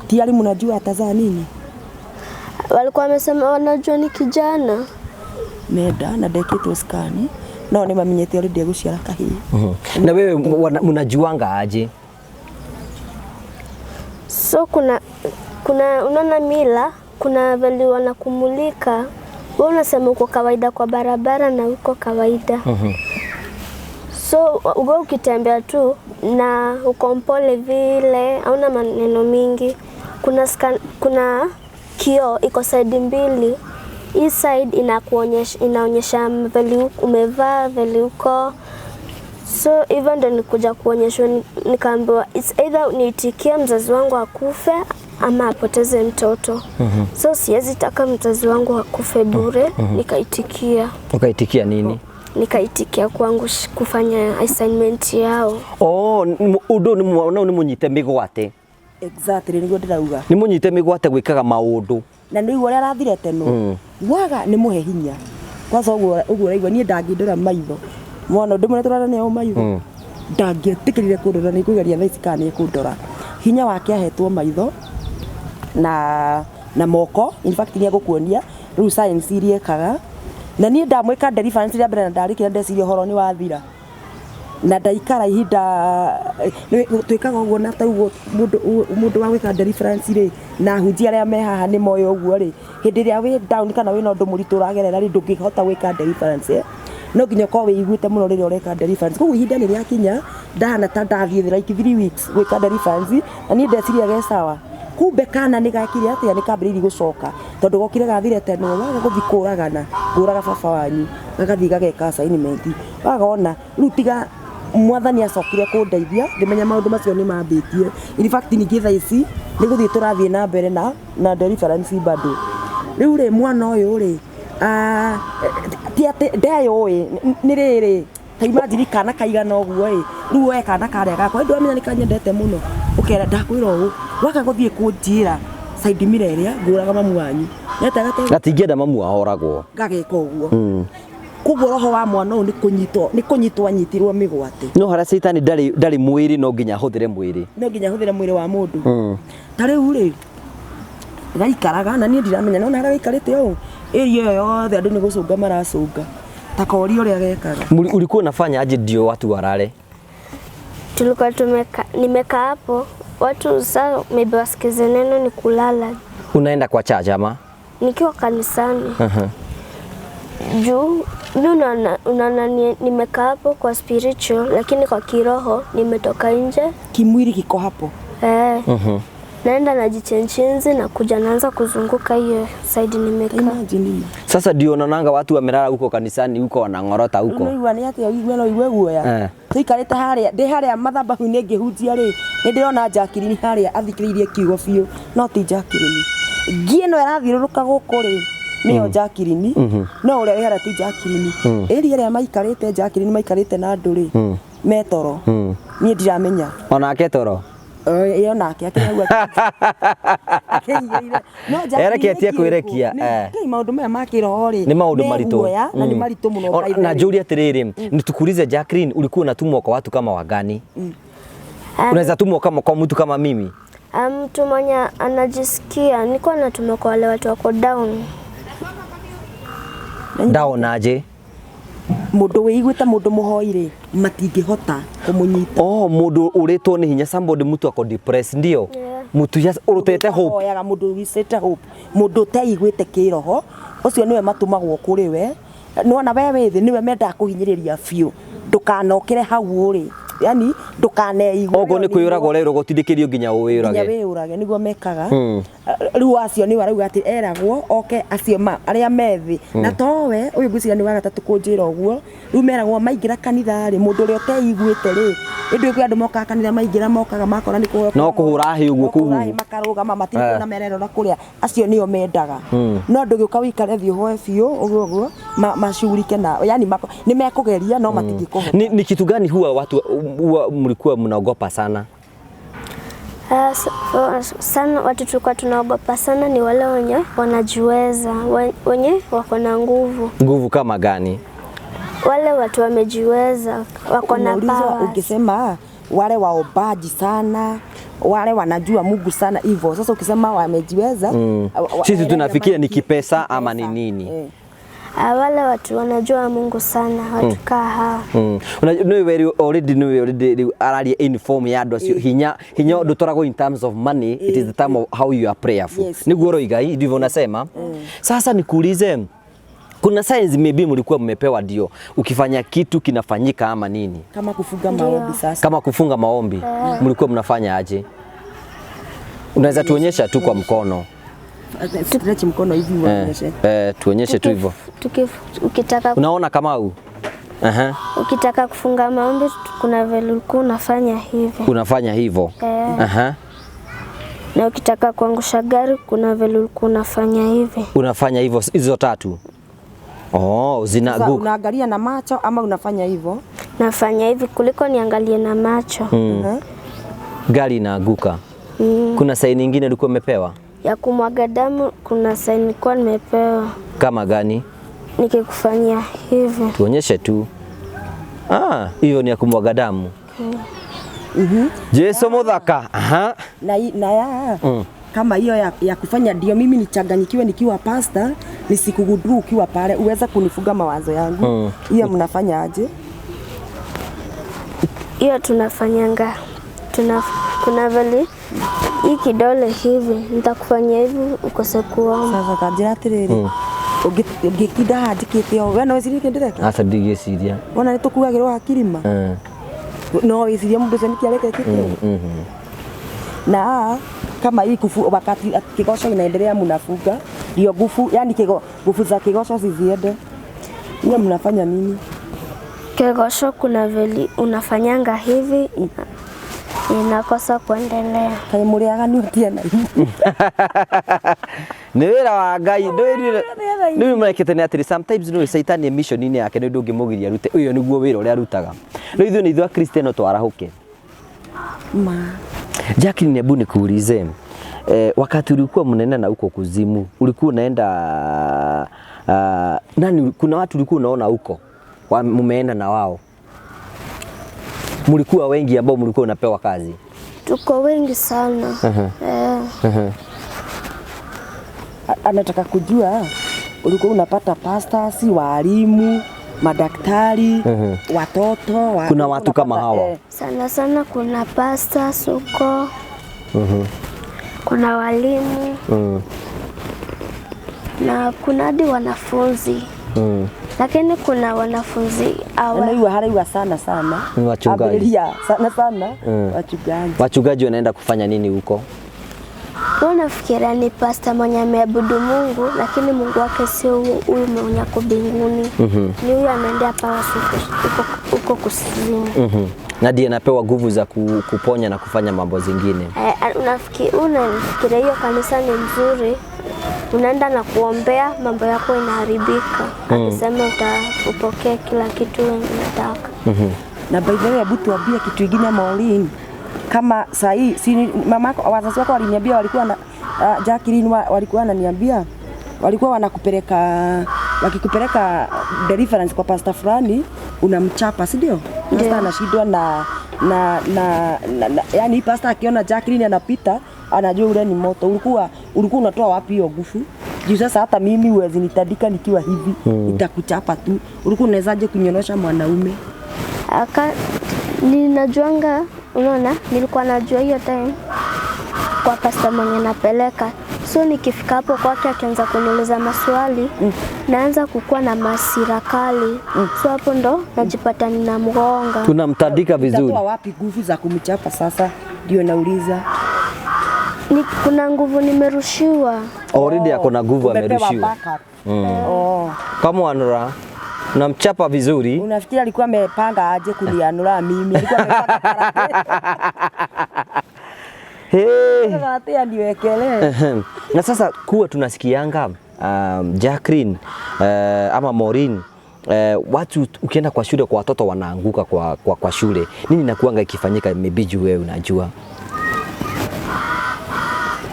Tayari mnajua atazaa nini? Walikuwa wamesema wanajua ni kijana. Nenda na ndekĩtwo scan, no nĩ mamenyete already egũciara kahĩĩ. Na wewe mnajuanga aje? So kuna unaona mila, kuna vile wanakumulika. Wewe unasema uko kawaida kwa barabara na uko kawaida. So wewe ukitembea tu na uko mpole vile, hauna maneno mingi. Kuna scan, kuna kioo iko side mbili. Hii side inakuonyesha, inaonyesha vile umevaa, vile uko. So hivyo ndo nikuja kuonyeshwa, nikaambiwa it's either niitikie mzazi wangu akufe ama apoteze mtoto. So siwezi taka mzazi wangu akufe bure, nikaitikia. Ukaitikia nini? Nikaitikia kwangu kufanya assignment yao. Oh, undu ni no ni munyite migwate. Exactly, niguo ndĩrauga. Ni munyite migwate gwikaga maundu. Na nĩ ũrĩa arathire teno. Waga nĩ mũhe hinya. Kwanza ũguo ũguo ũraigua niĩ ndangĩndora maitho. Mwana ndĩmwĩre tũrarania o maitho. Ndangĩetĩkĩrire kũndora, nĩ ngũgeria thaa ici kana nĩ ekũndora. Hinya wake ahetwo maitho na moko, in fact nĩ egũkuonia rĩu science iria ekaga. Na niĩ ndamwĩka deliverance rĩa mbere na ndarĩkia ndeciria ũhoro nĩ wathira. Na ndaikara ihinda twĩkaga ũguo, na ta ũguo mũndũ wa gwĩka deliverance rĩ, na ahunjia arĩa me haha nĩ moĩ ũguo rĩ, hĩndĩ ĩrĩa wĩ down kana wĩna ũndũ mũritũ ũragerera rĩ, ndũngĩhota gwĩka deliverance, eh? No nginya ũkorwo wĩiguĩte mũno rĩrĩa ũreka deliverance. Koguo ihinda nĩ rĩakinya ndahana ta ndathiĩ like 3 weeks gwĩka deliverance, na niĩ ndeciria ge sawa. Kumbe kana nĩ gakire atĩa, nĩ kambĩrĩirie gũcoka, tondũ gokire gathire tene, waga gũthiĩ kũragana, kũraga baba wanyu, gagathiĩ gageka assignment. Wagona rĩu tiga mwathani acokire kũndeithia ngĩmenya maũndũ macio nĩ mambĩtie. In fact ningĩ thaa ici nĩ gũthiĩ tũrathiĩ na mbere na deliverance bado. Rĩu rĩ mwana ũyũ rĩ, ti atĩ ndeyũĩ nĩ rĩrĩ, ta imagine kana kaigana ũguo ĩ, rĩu woe kana karĩa gakwa, ndwamenya nĩ kanyendete mũno, Ũkera ndakwĩra ũũ, waka gũthiĩ kũnjĩra side mirror ĩrĩa ngũraga mamu wanyu. Nĩatĩa Gatingĩenda mamu ahoragwo. Gageka ũguo. Koguo roho wa mwana ũyũ nĩ kũnyitwo anyitirwo mĩgwate. No harĩa caitani ndarĩ mwĩrĩ, no nginya ahũthĩre mwĩrĩ. No nginya ahũthĩre mwĩrĩ wa mũndũ. Ta rĩu rĩ, gaikaraga na niĩ ndiramenya, nona harĩa gaikarĩte ũũ, area ĩyo yothe andũ nĩ gũcũnga maracũnga, ta koria ũrĩa gekaga. Ulikuwa unafanya aje ndio watu walale? Tulikuwa tumeka, nimekaa hapo watu saa maybe wasikize neno ni kulala. Unaenda kwa church ama? Nikiwa kanisani. Juu mi unaona nimekaa hapo kwa spiritual, lakini kwa kiroho nimetoka nje. Kimwili kiko hapo. Eh, naenda najichenjinzi na kuja naanza kuzunguka hiyo side nimekaa. Imagine. Sasa ndio unaonanga watu wamelala huko kanisani huko, wanang'orota huko. Ũraigua nĩ atĩa? Ũigue no igue guoya. Tũikarĩte harĩa, ndĩ harĩa mathabahu-inĩ ngĩhunjia rĩ, nĩ ndĩrona Jacqueline harĩa athikĩrĩirie kiugo biũ, no ti Jacqueline. Ngi ĩno ĩrathiũrũrũka gũkũ rĩ, nĩyo Jacqueline, no ũrĩa wĩ harĩa ti Jacqueline. Ĩria ĩrĩa maikarĩte Jacqueline maikarĩte na andũ rĩ, metoro. Niĩ ndiramenya. Onake toro. Ĩyo nake akĩrĩ hau akĩigĩrĩire. No Jacqueline Ereketie nĩ kwĩrekia, kĩrĩkũ? Nĩ maũndũ maya ma kĩroho rĩ, Nĩ maũndũ me maritũ. guoya, na nĩ maritũ mũno by the Na way. njũrie atĩrĩrĩ, nitukuulize Jacqueline, ulikuwa unatumwa kwa watu kama wagani? Unaweza tumwa kama kwa mtu kama mimi? Ah, mtu mwenye anajisikia, nilikuwa natuma kwa wale watu wako down. Down aje? Mũndũ wĩiguĩte, mũndũ mũhoi rĩ, matingĩhota kũmũnyita. Oh, mũndũ ũrĩtwo nĩ hinya, somebody, mtu ako depressed, ndio? Yeah. Mtu ũrutĩte hope. Ahoyaga mũndũ wicĩte hope, mũndũ ũteiguĩte kĩroho, ũcio nĩwe matũmagwo kũrĩ we. Nĩwona we wĩ thĩ, nĩwe mendaga kũhinyĩrĩria biũ, ndũkanokĩre hau ũrĩ, yani ndũkaneigue. Oguo nĩ kwĩyũraga ũrerwo gũtindĩkĩrio nginya nginya wĩyũrage. Wĩyũrage nĩguo mekaga. Rĩu acio nĩwe arauga atĩ eragwo oke acio ma arĩa me thĩ, na towe ũyũ ngwĩciria nĩ wa gatatũ kũnjĩra ũguo. Rĩu meragwo maingĩra kanitha rĩ, mũndũ ũrĩa ũteiguĩte rĩ, ĩndĩ kwĩ andũ mokaga kanitha, maingĩra mokaga makora nĩ kũhũra. No kũhũra hĩ ũguo No kũhũra kũu. Hĩ makarũgama, matirĩ kuona mererora kũrĩa, acio nĩo mendaga. No ndũgĩũka wĩikare thĩ ũhoe biũ ũguo ũguo mashughulike na yani nĩ mekũgeria no matingĩkũhota. Ni kitu gani huwa watu huwa mlikuwa mnaogopa sana? Sana watu tulikuwa tunaogopa sana ni wale wenye wanajiweza, wenye wako na nguvu. Nguvu kama gani? Wale watu wamejiweza, wako na Unaulizwa powers. ukisema wale waombaji sana, wale wanajua Mungu sana hivyo. Sasa ukisema wamejiweza, Sisi tunafikiria ni kipesa ama ni kipesa. nini? Eh. Wale watu wanajua Mungu sana, watu kaa hao. Nĩ already nĩ already rĩu araria in form ya andũ acio hinya ndũtwaragwo in terms of money, it is the term of how you are prayerful. Nĩguo ũroiga, hii ndivyo unasema. Sasa nikuulize, kuna signs maybe mlikuwa mmepewa ndio ukifanya kitu kinafanyika ama nini? Kama kufunga maombi sasa. Kama kufunga maombi, mlikuwa mnafanya aje? Unaweza tuonyesha tu kwa mkono. Stretch mkono hivi uonyeshe. Eh, tuonyeshe tu hivyo. Ukitaka, Unaona Kamau? Aha, ukitaka kufunga maombi kuna vile ulikuwa unafanya hivi. Unafanya hivyo. Eh. Aha, Na ukitaka kuangusha gari kuna vile ulikuwa unafanya hivi. Unafanya hivyo hizo tatu. Oh, zina Sasa guka. unaangalia na macho ama unafanya hivyo? Nafanya hivi kuliko niangalie na macho. Gari inaanguka. Kuna saini nyingine ulikuwa umepewa? Ya kumwaga damu kuna saini nilikuwa nimepewa. Kama gani? Nikikufanyia hivi. Tuonyeshe tu. Ah, hiyo ni ya kumwaga damu. Jesu muthaka. Aha. Na ya kama hiyo ya kufanya ndio mimi nichanganyikiwe nikiwa pasta, nisikugundue ukiwa pale uweze kunifuga mawazo yangu. Hiyo mnafanya aje? Hiyo tunafanyanga kuna vile hii kidole hivi nitakufanyia hivi ukose kuomba. Sasa kanjĩra atĩrĩrĩ, ũngĩtinda haha njĩkĩte ũũ, we no wĩcirie kĩndũ ndĩreka? Aca ndigĩciria. Wona nĩ tũkuagĩrwo hakiri ma. No wĩcirie mũndũ ũcio nĩkĩ areka ekĩte ũũ? Na kama hii wakati kigosho inaendelea mnafunga ndio nguvu, yani nguvu za kigosho ziziende, hiyo mnafanya nini? Kigosho kuna vile unafanyanga hivi inakosa kuendelea. Kaĩ mũrĩ aganu atia na inyuĩ? Nĩ wĩra wa Ngai. Nĩ marekete nĩ atĩrĩ, sometimes nĩ caitani mission-inĩ yake nĩ ndũngĩmũgiria arute ũyũ nĩguo wĩra ũrĩa arutaga, no ithuĩ nĩ ithuĩ Akristiano twarahũke. Ma. Jacqueline, hebu nikuulize, wakati ulikuwa mnaenda na huko kuzimu, ulikuwa unaenda nani, kuna watu ulikuwa unaona huko mmeenda na wao? Mlikuwa wengi ambao mlikuwa unapewa kazi? Tuko wengi sana. Anataka kujua ulikuwa unapata pastors, walimu, madaktari, watoto Kuna watu kama hawa? Sana sana kuna pastors huko. Kuna walimu. Na kuna hadi wanafunzi. Lakini kuna wanafunzi hawa. Anaiwa haraiwa sana sana. Ni wachungaji. Abiria sana sana. Wachungaji. Wachungaji wanaenda kufanya nini huko? Wao nafikiria ni pastor mwenye ameabudu Mungu, lakini Mungu wake sio huyu mwenye ako mbinguni. Ni huyu ameendea power huko kuzimu. Na ndiye anapewa nguvu za kuponya na kufanya mambo zingine. Unafikiria hiyo kanisa ni nzuri, unaenda na kuombea, mambo yako inaharibika. Akisema utapokea kila kitu unataka. Na by the way, hebu tuambie kitu kingine Maureen. Kama saa hii si mamako, wazazi wako waliniambia walikuwa na Jacqueline walikuwa wananiambia walikuwa wanakupeleka, wakikupeleka deliverance kwa pastor fulani unamchapa, si ndio? Pastor anashindwa na yani pastor akiona Jacqueline anapita anajua ule ni moto. Ulikuwa unatoa wapi hiyo nguvu? Juu sasa hata mimi huwezi nitandika nikiwa hivi, nitakuchapa tu. Ulikuwa unawezaje kunyorosha mwanaume? Ninajuanga, unaona, nilikuwa najua hiyo time kwa pastor mwenye napeleka. So nikifika hapo kwake akianza kuniuliza maswali, naanza kukua na hasira kali. So hapo ndo najipata ninamgonga. Tunamtandika vizuri. Utatoa wapi nguvu za kumchapa sasa? Ndio nauliza. Ni, kuna nguvu nimerushiwa. Already ako na nguvu, Umepewa amerushiwa. backup. Oh. Kama wanura unamchapa vizuri. Unafikiri alikuwa amepanga aje kunianura mimi? Alikuwa amepanga karate. Hey. Karate aniwekelee. Na sasa kuwa tunasikianga Jacqueline ama Maureen, watu ukienda kwa shule kwa watoto wanaanguka kwa shule. Nini inakuanga ikifanyika? Maybe juu wewe unajua.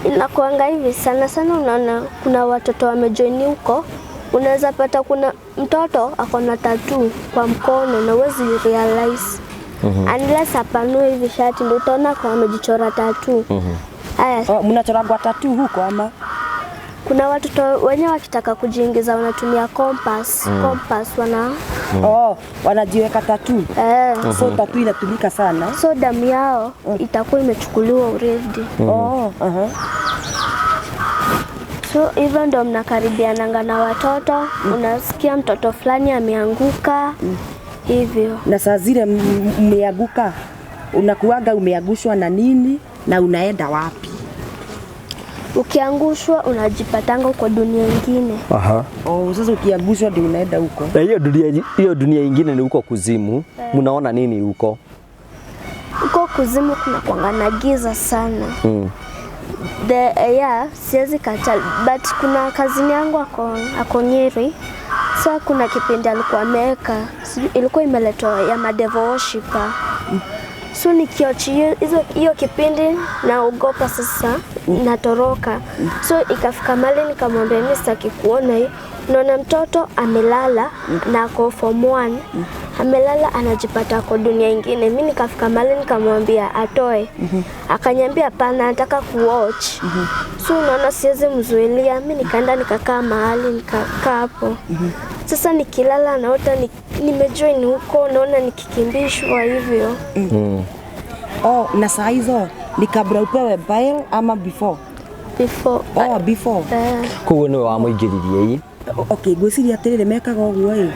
Inakuanga hivi sana sana, unaona kuna watoto wamejoini huko, unaweza pata kuna mtoto ako na tattoo kwa mkono na huwezi realize unless apanue hivi shati ndio utaona kwa amejichora tattoo. Haya, Oh, mnachoragwa tattoo huko ama? Kuna watoto wenyewe wakitaka kujiingiza wanatumia compass, compass wana Oh, wanajiweka tattoo. So tattoo inatumika sana. So damu yao itakuwa imechukuliwa already. Oh, aha. So hivyo ndo mnakaribiananga na watoto, unasikia mtoto fulani ameanguka hivyo. Na saa zile mmeanguka, unakuaga umeangushwa na nini na unaenda wapi? Ukiangushwa unajipatanga uko dunia ingine. Oh, sasa ukiangushwa ndio unaenda huko. Na hiyo dunia ingine ni huko kuzimu. Mnaona nini huko? Huko kuzimu kuna kuanga na giza sana. Yeah, siwezi kata, but kuna kazini yangu ako Nyeri. So kuna kipindi alikuwa ameweka, sijui ilikuwa imeletwa ya madevil worshiper. So nikiochi hiyo kipindi naogopa sasa, natoroka. So ikafika mahali nikamwambia mimi sitaki kuona hii. Naona mtoto amelala na ako form 1. Amelala anajipata ako dunia ingine. Mimi nikafika mahali nikamwambia atoe. Akaniambia hapana, nataka kuwatch. So unaona siwezi mzuilia. Mimi nikaenda nikakaa mahali nikakaa hapo. Sasa nikilala naota nimejoin huko, naona nikikimbishwa hivyo. Oh, na saa hizo ni kabla upewe bail ama before? Before. Oh, before. Koguo niwe wamũingĩririe ĩ? Okay, ngwĩciria atĩrĩrĩ mekaga ũguo ĩ,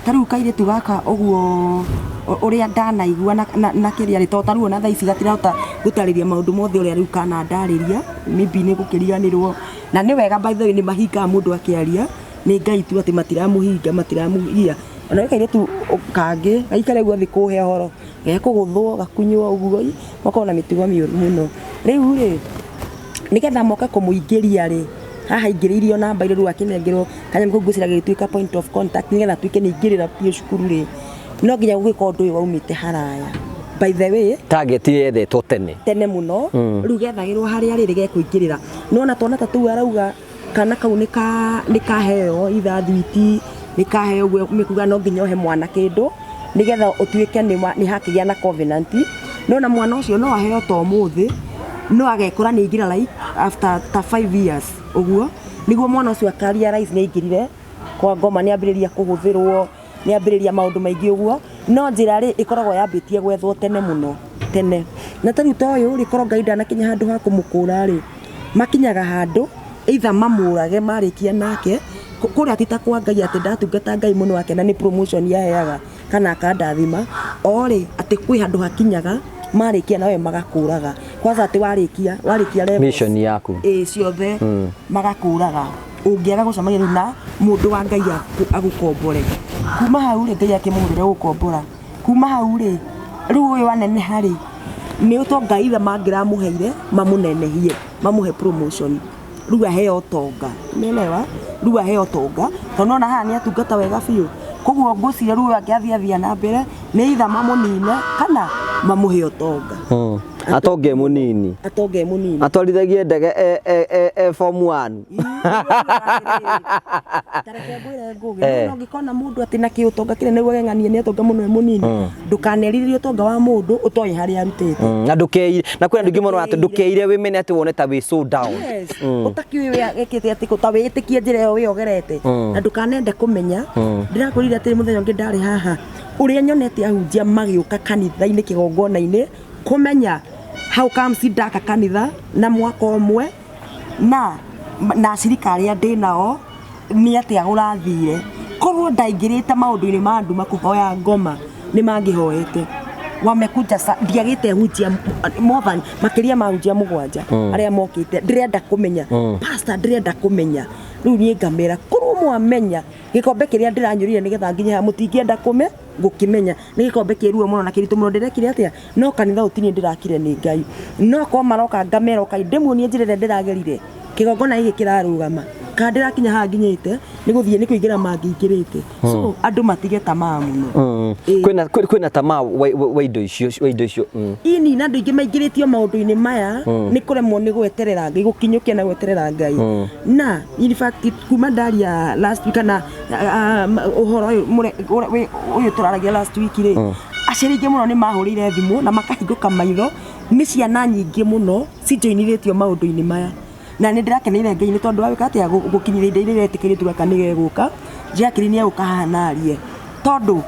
ta rĩu kairĩtu gaka ũguo ũrĩa ndanaigua na kĩrĩa rĩ, tondũ ta rĩu ona thaa ici gatirahota gũtarĩria maũndũ mothe ũrĩa rĩu kana ndarĩria, maybe nĩ gũkĩriganĩrwo. Na nĩ wega by the way nĩ mahingaga mũndũ akĩaria, nĩ Ngai tu atĩ matiramũhinga, matiramũgia. Ona gwĩ kairĩtu kangĩ gaikare ũguo thĩ kũhe ũhoro, gekũgũthwo gakunywo ũguo ĩ, makoragwo na mĩtugo mĩũru mũno. Rĩu rĩ, nĩgetha moke kũmũingĩria rĩ, haha aingĩrĩirio namba irĩ rĩu akĩnengerwo kanyamũ kau ngwĩciria gagĩtuĩka point of contact nĩgetha atuĩke nĩ aingĩrĩra biũ cukuru rĩ, no nginya gũgĩka ũndũ ũyũ waumĩte haraya. By the way, Target yethetwo tene. Tene muno. Riu gethagirwo haria riri gekuingirira. Nona twana ta tuu arauga kana kau nika nikaheo itha thwiti, nikaheo uguo, mikuga no nginya uhe mwana kindu nigetha utuike ni hakigia na covenant. Nona mwana ucio no aheo to muthi, no agekora ni ingira like after ta 5 years uguo niguo mwana ucio aka realize ni aingirire kwa ngoma, ni ambiriria kuhuthirwo, ni ambiriria maundu maingi uguo. No njira ri ikoragwo yambitie gwethwo tene muno tene. Na ta riu ta uyu ri korwo Ngai ndanakinya handu ha kumukura ri, makinyaga handu either mamurage marikia nake kuria ti ta kwa Ngai ati ndatungata Ngai muno akena ni promotion yaheaga kana akandathima, o ri ati kwi handu hakinyaga marikia nawe magakuraga kwanza ati warikia levels mission yaku ciothe magakuraga ungiaga gucemania riu na mundu wa Ngai agukombore. Kuma hau ri Ngai akimuhurire gukombora, kuma hau ri riu uyu waneneha ri ni utonga itha mangiramuheire mamunenehie mamuhe promotion, riu aheo utonga, umeelewa? Riu aheo utonga tondu ona haha ni atungata wega biu. Koguo ngwiciria riu angiathiathia na mbere ni itha mamunine kana mamuhe utonga. Atonge munini, atonge munini, atwarithagie ndege e form 1. Tareke ngwire Ngugi, no ngikona mundu ati na kiutonga kire niguo geng'anie ni atonga muno e munini, ndukaneriririe utonga wa mundu utoĩ haria arutite. Na ndukeire, na kwina andu mũno ati ndukeire wimene ati wone ta wi so down. Yes, utakiũĩ wĩkĩte ati ta wĩtĩkie njĩra ĩyo wĩogerete, na ndukanende kũmenya. Ndĩrakwĩrire atĩ mũthenya ũngĩ ndarĩ haha ũrĩa nyonete ahunjia magĩũka kanitha-inĩ kĩgongona-inĩ kũmenya how comes ndaka kanitha na mwaka ũmwe na acirika arĩa ndĩ nao nĩ atĩa gũrathire. Korwo ndaingĩrĩte maũndũ-inĩ ma andũ makũhoya ngoma nĩ mangĩhoete. Wamekuja ndiagĩte hunjia more than makĩria ma hunjia 7 arĩa mokĩte. Ndĩrenda kũmenya pastor, ndĩrenda kũmenya rĩu niĩ ngamera korwo mwamenya gĩkombe kĩrĩa ndĩranyũrire nĩgetha nginye haha mũtingĩenda gũkĩmenya nĩ gĩkombe kĩruo mũno na kĩritũ mũno. Ndĩrekire atĩa? No kanitha ũtinie ndĩrakire nĩ Ngai, no korwo maroka ngamera ũkai ndĩmuonie njĩra ĩrĩa ndĩragerire kĩgongona gĩkĩ kĩrarũgama kana ndĩrakinya haha nginyĩte nĩ gũthiĩ nĩ kũingĩra mangĩingĩrĩte. So andũ matige tamaa mũno. Kwĩna tamaa wa indo icio. Ini na andũ aingĩ maingĩrĩtio maũndũ-inĩ maya nĩ kũremwo nĩ gweterera Ngai, gũkinyũkia na gweterera Ngai. Na in fact kuma ndaria last week kana ũhoro ũyũ tũraragia last week rĩ, aciari aingĩ mũno nĩ mahũrĩire thimũ na makahingũka maitho nĩ ciana nyingĩ mũno cijoinithĩtio maũndũ-inĩ maya. Na nĩ ndĩrakeneire Ngai nĩ tondũ wa gwĩka atĩa gũkinyĩria ihinda rĩrĩa etĩkĩrĩtwo aka nĩgegũka Jacqueline egũka haha na arie, tondũ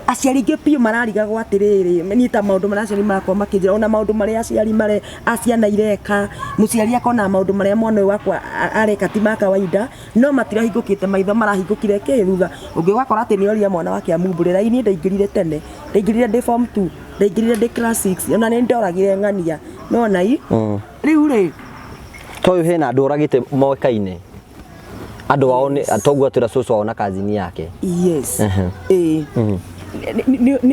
aciari aingĩ biũ mararigagwo atĩrĩrĩ, niĩ ta maũndũ marĩa aciari marakorwo makĩnjĩra, ona maũndũ marĩa aciari mare aciana ireka, mũciari akona maũndũ marĩa mwana ũyũ wakwa areka ti ma kawaida, no matirahingũkĩte maitho, marahingũkire kĩ thutha. Ũngĩ ũgakora atĩ nĩ oria mwana wake amumbũrĩra, niĩ ndaingĩrire tene, ndaingĩrire ndĩ form 2, ndaingĩrire ndĩ class 6, ona nĩ ndoragire ng'ania. Nona i rĩu rĩ toyo hena andu oragite moekaine andu ao ni toguo atwira cucu wao na kazini yake. Yes.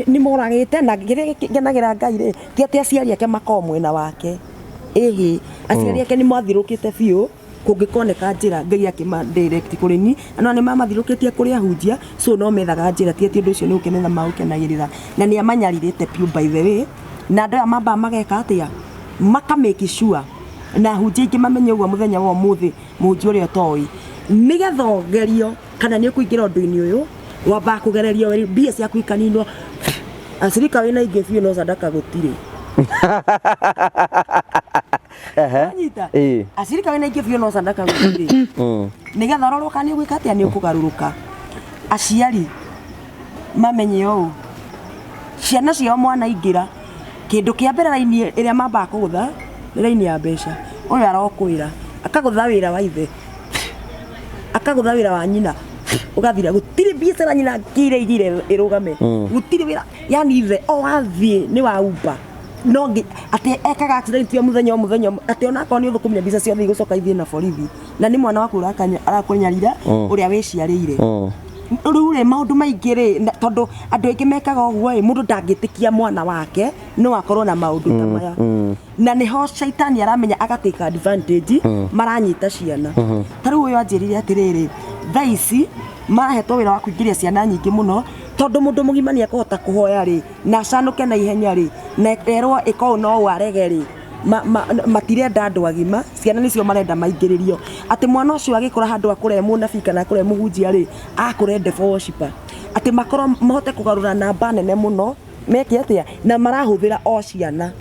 Ni moragite na ngenagira Ngai ri ti ati aciari ake makorwo mwena wake, ĩhĩ aciari ake nĩ mathirũkĩte biũ kũngĩkoneka njĩra Ngai akĩma direct kũrĩ ni, no nĩ mamathirũkĩtie kũrĩ ahunjia, so no methaga njĩra ti atĩ ũndũ ũcio nĩ ũkenetha maũkenagĩrĩra, na nĩ amanyarirĩte biũ by the way. Na andũ aya mambaga mageka atĩa, maka make sure na hunjia ingĩ mamenye ũguo mũthenya wa ũmũthĩ mũhunjia ũrĩa ũtoĩ nĩgetha ũgerio kana nĩ ũkũingĩra ũndũ-inĩ ũyũ wambaga kũgererio mbia ciaku ikaninwo. Acirika wĩna ingĩ biũ no sadaka gũtirĩ. Anyita. Acirika wĩna ingĩ biũ no sadaka gũtirĩ. Nĩgetha ũrorwo kana nĩ ũgwĩka atĩa, nĩ ũkũgarũrũka. Aciari mamenye ũũ, ciana ciao mwana aingĩra kĩndũ kĩa mbere raini ĩrĩa mambaga kũgũtha nĩ raini ya mbeca. Ũyũ arokwĩra akagũtha wĩra wa ithe, akagũtha wĩra wa nyina, ũgathira gũtirĩ biacara nyina ngire igire ĩrũgame, gũtirĩ wĩra, yani ithe o athiĩ nĩ wa Uber no atĩ ekaga accident o mũthenya o mũthenya, atĩ ona akorwo nĩ ũthũkũmire mbeca ciothe igũcoka ithiĩ na borithi, na nĩ mwana waku arakũnyarira ũrĩa wĩciarĩire. Rĩu rĩ maũndũ maingĩ rĩ, tondũ andũ aingĩ mekaga ũguo ĩ, mũndũ ndangĩtĩkia mwana wake no akorwo na maũndũ ta maya, na nĩho caitani aramenya agatake advantage, maranyita ciana. Ta rĩu ũyũ anjĩrire atĩrĩrĩ, thaa ici marahetwo wĩra wa kũingĩria ciana nyingĩ mũno, Tondu mundu mugima ni akuhota kuhoya ri na acanuke na ihenya ri na erwo iko no arege ri matirenda andu agima, ciana nicio marenda maingiririo. Ati mwana ucio agikura handu akure munabii kana akure muhunjia ri, akure devil worshiper. Ati makorwo mahote kugarura namba nene muno meke atia na marahuthira o ciana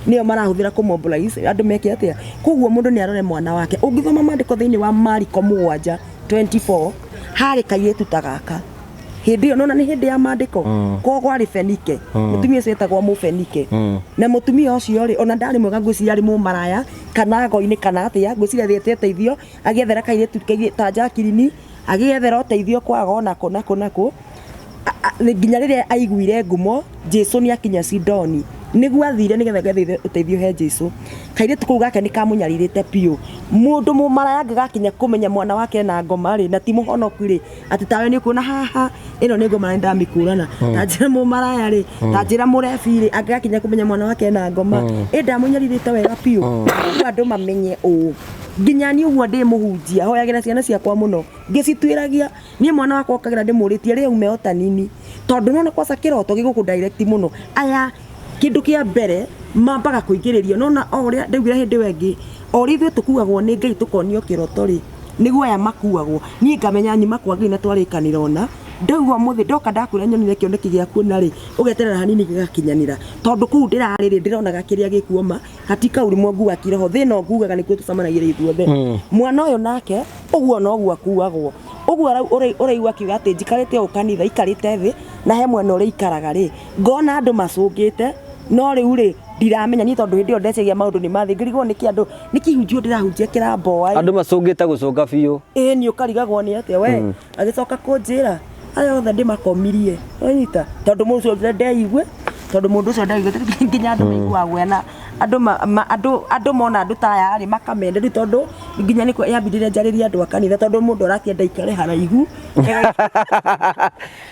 nio marahuthira ku mobilize andu meke atia. Koguo mundu ni arore mwana wake. Ungithoma maandiko thiini wa Mariko 7:24 hari kairĩtu ta gaka hĩndĩ ĩyo nona nĩ hĩndĩ ya maandĩko ko kwarĩ Fenike, mũtumia ũcio etagwo Mũfenike, na mũtumia ũcio rĩ ona ndarĩ mwega, ngwĩciria arĩ mũmaraya kana ngo-inĩ kana atĩa, ngwĩciria athiĩte ũteithio agĩethera kairĩtu ta Jacqueline, agĩethera ũteithio kwaga onako nako nako nginya rĩrĩa aiguire ngumo Jesu nĩ akinya Sidoni nĩguo athire nĩgetha gethe ũteithio he Jesu. Kairĩtu kau gake nĩ kamũnyarirĩte biũ. Mũndũ mũmaraya angĩgakinya kũmenya mwana wake na ngoma rĩ na ti mũhonoku rĩ, atĩ tawe nĩ ũkuona haha ĩno nĩ ngoma na nĩndamĩkũrana, ta njĩra mũmaraya rĩ, ta njĩra mũrebi rĩ, angĩgakinya kũmenya mwana wake na ngoma ĩ ndamũnyarirĩte wega biũ. Rĩu andũ mamenye ũũ nginya niĩ ũguo ndĩ mũhunjia hoyagĩra ciana ciakwa mũno ngĩcituĩragia. Niĩ mwana wakwa okagĩra ndĩmũrĩtie rĩ aume o ta nini, tondũ nona kwaca kĩroto gĩgũkũ direct mũno. Aya kĩndũ kĩa mbere mambaga kũingĩrĩrio nona o ũrĩa ndaugire hĩndĩ ĩyo ĩngĩ, o ũrĩa ithuĩ tũkuagwo nĩ Ngai tũkonio kĩroto rĩ, nĩguo aya makuagwo. Niĩ ngamenya nyuma kwa Ngai na twarĩkanĩra ona ndaigua mũthĩ ndoka ndakwĩra nyonire kĩoneki gĩaku na rĩ ũgeterera hanini gĩgakinyanĩra, tondũ kũu ndĩrarĩ rĩ ndĩronaga kĩrĩa gĩkuoma katika ulimwengu wa kiroho thĩna ngugaga nĩkuo tũcemanagia ithuothe. Mwana ũyũ nake ũguo noguo akuagwo. Ũguo ũraigua akiuga atĩ njikarĩte ũũ kanitha ikarĩte thĩ na he mwena ũrĩa ikaraga rĩ ngona andũ macũngĩte, no rĩu rĩ ndiramenya niĩ tondũ hĩndĩ ĩyo ndeciria maũndũ nĩ mathiĩ ngĩrigwo nĩkĩ andũ nĩkĩhunjio ndĩrahunjia kĩramboa andũ macũngĩte gũcũnga biũ. Ĩĩ nĩ ũkarigagwo nĩ atĩa we. Agĩcoka kũnjĩra arĩa othe ndĩmakomirie wanyita, tondũ mũndũ ũcio ndeigue, tondũ mũndũ ũcio ndeigue nginya andũ maiguaga gwena andũ andũ mona andũ ta aya rĩ makamenda rĩu, tondũ nginya nĩ yambindire njarĩria andũ a kanitha tondũ mũndũ arakĩenda ikare haraihu.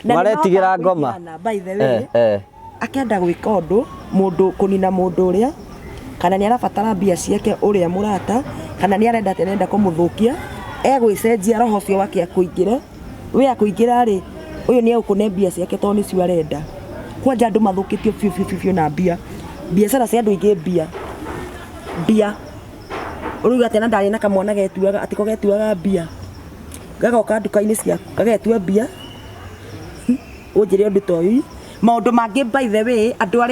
Maretigĩra ngoma. By the way, akenda gwĩka ũndũ mũndũ kũnina mũndũ ũrĩa, kana nĩ arabatara mbia ciake ũrĩa mũrata, kana nĩ arenda atĩ arenda kũmũthũkia, egwĩcenjia roho ũcio wake akũingĩre. We akũingĩra rĩ, ũyũ nĩ egũkũne mbia ciake tondũ nĩcio arenda. Kwanja andũ mathũkĩtio biũ biũ biũ na mbia, biacara cia andũ aingĩ mbia mbia. Ũrauga atĩ na ndarĩ na kamwana getuaga atĩ ko getuaga mbia, gagoka nduka-inĩ ciaku gagetua mbia, ũnjĩre ũndũ ta ũyũ. Maũndũ mangĩ by the way, andũ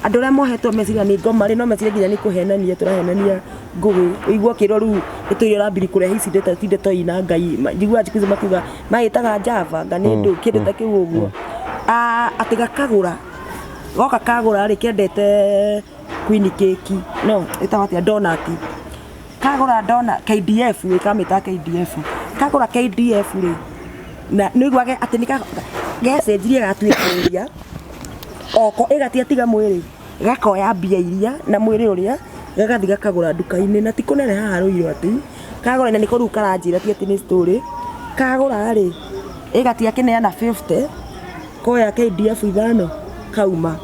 arĩa mohetwo meciria nĩ ngoma rĩ, no meciria nginya nĩ kũhenania tũrahenania ngũgĩ. Ũigua ũkĩrwo rĩu nĩtũire ũrambiri kũrehe ici ndeto ti ndeto ina Ngai. Njiguaga siku hizi makiuga magĩtaga Java nga nĩ ndũ kĩndũ ta kĩu ũguo. Atĩ gakagũra goka kagũra rĩ kendete queen cake no ĩtagwo atĩa donut, kagũra donut KDF ĩkamĩta KDF, kagũra KDF rĩ na nĩũiguage atĩ nĩ gecenjirie gatuĩka ũrĩa oko ĩgatia tiga mwĩrĩ gakoya mbia iria na mwĩrĩ ũrĩa gagathi gakagũra nduka-inĩ na ti kũnene haha rũirũ atĩ kagũra na nĩko rĩu karanjĩra ti atĩ nĩ story. Kagũra rĩ ĩgatia kĩneana 50 koya KDF 5 kauma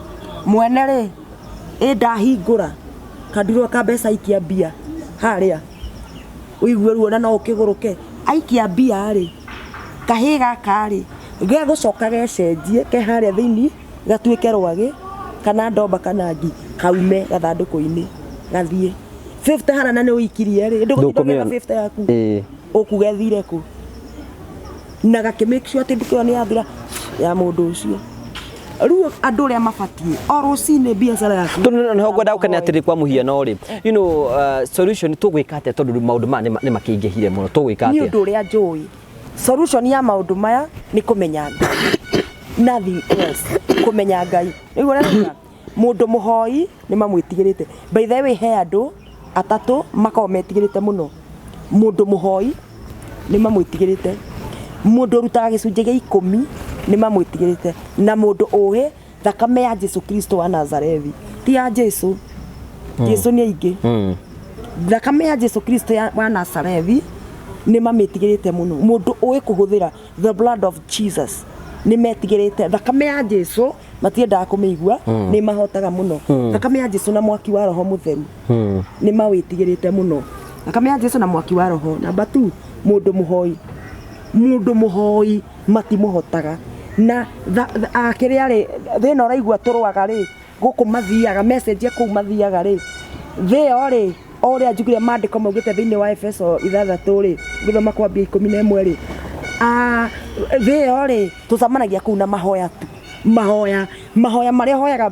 mwene rĩ ĩ ndahingũra kandurwa ka mbeca aikia mbia harĩa ũigue ruo na no ũkĩgũrũke aikia mbia rĩ kahĩ gaka rĩ gegũcoka gecenjie ke harĩa thĩinĩ gatuĩke rwagĩ kana ndomba kana ngi kaume gathandũkũ-inĩ gathiĩ 50 hana na nĩ ũikirie rĩ ndũgũtinda 50 yaku ũkuga ĩthire kũ na gakĩ make sure atĩ nduka ĩyo nĩ yathira ya mũndũ ũcio. Rĩu andũ ũrĩa mabatiĩ o rũcinĩ biacara yaku tondũ nĩho ngwenda gũkenia atĩrĩ kwa mũhiano rĩ, you know, solution tũgwĩka atĩa tondũ maũndũ maya nĩ makĩingĩhire mũno, tũgwĩka atĩa? Nĩ ũndũ ũrĩa njũĩ solution ya maũndũ maya nĩ kũmenya Ngai, nothing else, kũmenya Ngai. Nĩguo ũrĩa mũndũ mũhoi nĩ mamwĩtigĩrĩte. By the way, he andũ atatũ makoragwo metigĩrĩte mũno. Mũndũ mũhoi nĩ mamwĩtigĩrĩte, mũndũ ũrutaga gĩcunjĩ gĩa 10 nĩ mamwĩtigĩrĩte, na mũndũ ũĩ thakame ya Jesu Kristo wa Nazarethi ti ya Jesu. Jesu nĩ aingĩ. Thakame ya Jesu Kristo wa Nazarethi nĩ mamĩtigĩrĩte mũno. Mũndũ ũĩ kũhũthĩra the blood of Jesus nĩ metigĩrĩte thakame ya Jesu, matiendaga kũmĩigua, nĩ mahotaga mũno. Thakame ya Jesu na mwaki wa Roho Mũtheru nĩ mawĩtigĩrĩte mũno. Thakame ya Jesu na mwaki wa Roho. Namba 2, mũndũ mũhoi. Mũndũ mũhoi matimũhotaga. Na kĩrĩa rĩ, thĩna ũraigua tũrũaga rĩ, gũkũ mathiaga, message ya kũu mathiaga rĩ, thĩ ĩyo rĩ, o ũrĩa njugire maandĩko maugĩte thĩinĩ wa Efeso 6 rĩ, gũthoma kwambia 11 rĩ, thĩ ĩyo rĩ, tũcemanagia kũu na mahoya tu, mahoya, mahoya marĩa hoyaga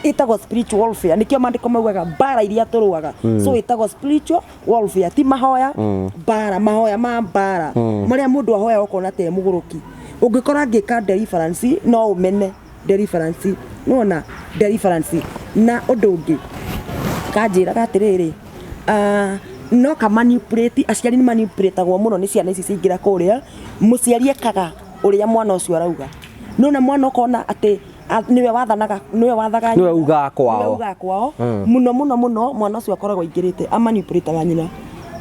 ĩtagwo spiritual warfare, nĩkĩo maandĩko maugaga mbara iria tũrũaga, so ĩtagwo spiritual warfare, ti mahoya, mbara, mahoya ma mbara, marĩa mũndũ ahoya ũkona ta e mũgũrũki. Ũngĩkora ngĩka deliverance no ũmene deliverance, nĩwona deliverance. Na ũndũ ũngĩ kanjĩraga atĩrĩrĩ, no ka manipulate, aciari nĩ manipulatagwo mũno nĩ ciana ici ciaingĩra kũrĩa, mũciari ekaga ũrĩa mwana ũcio arauga. Nĩwona mwana ũkona atĩ nĩwe wathanaga, nĩwe wathaga, Nĩwe ugaga kwao. Nĩwe ugaga kwao mũno mũno mũno. Mwana ũcio akoragwo aingĩrĩte amanipulataga nyina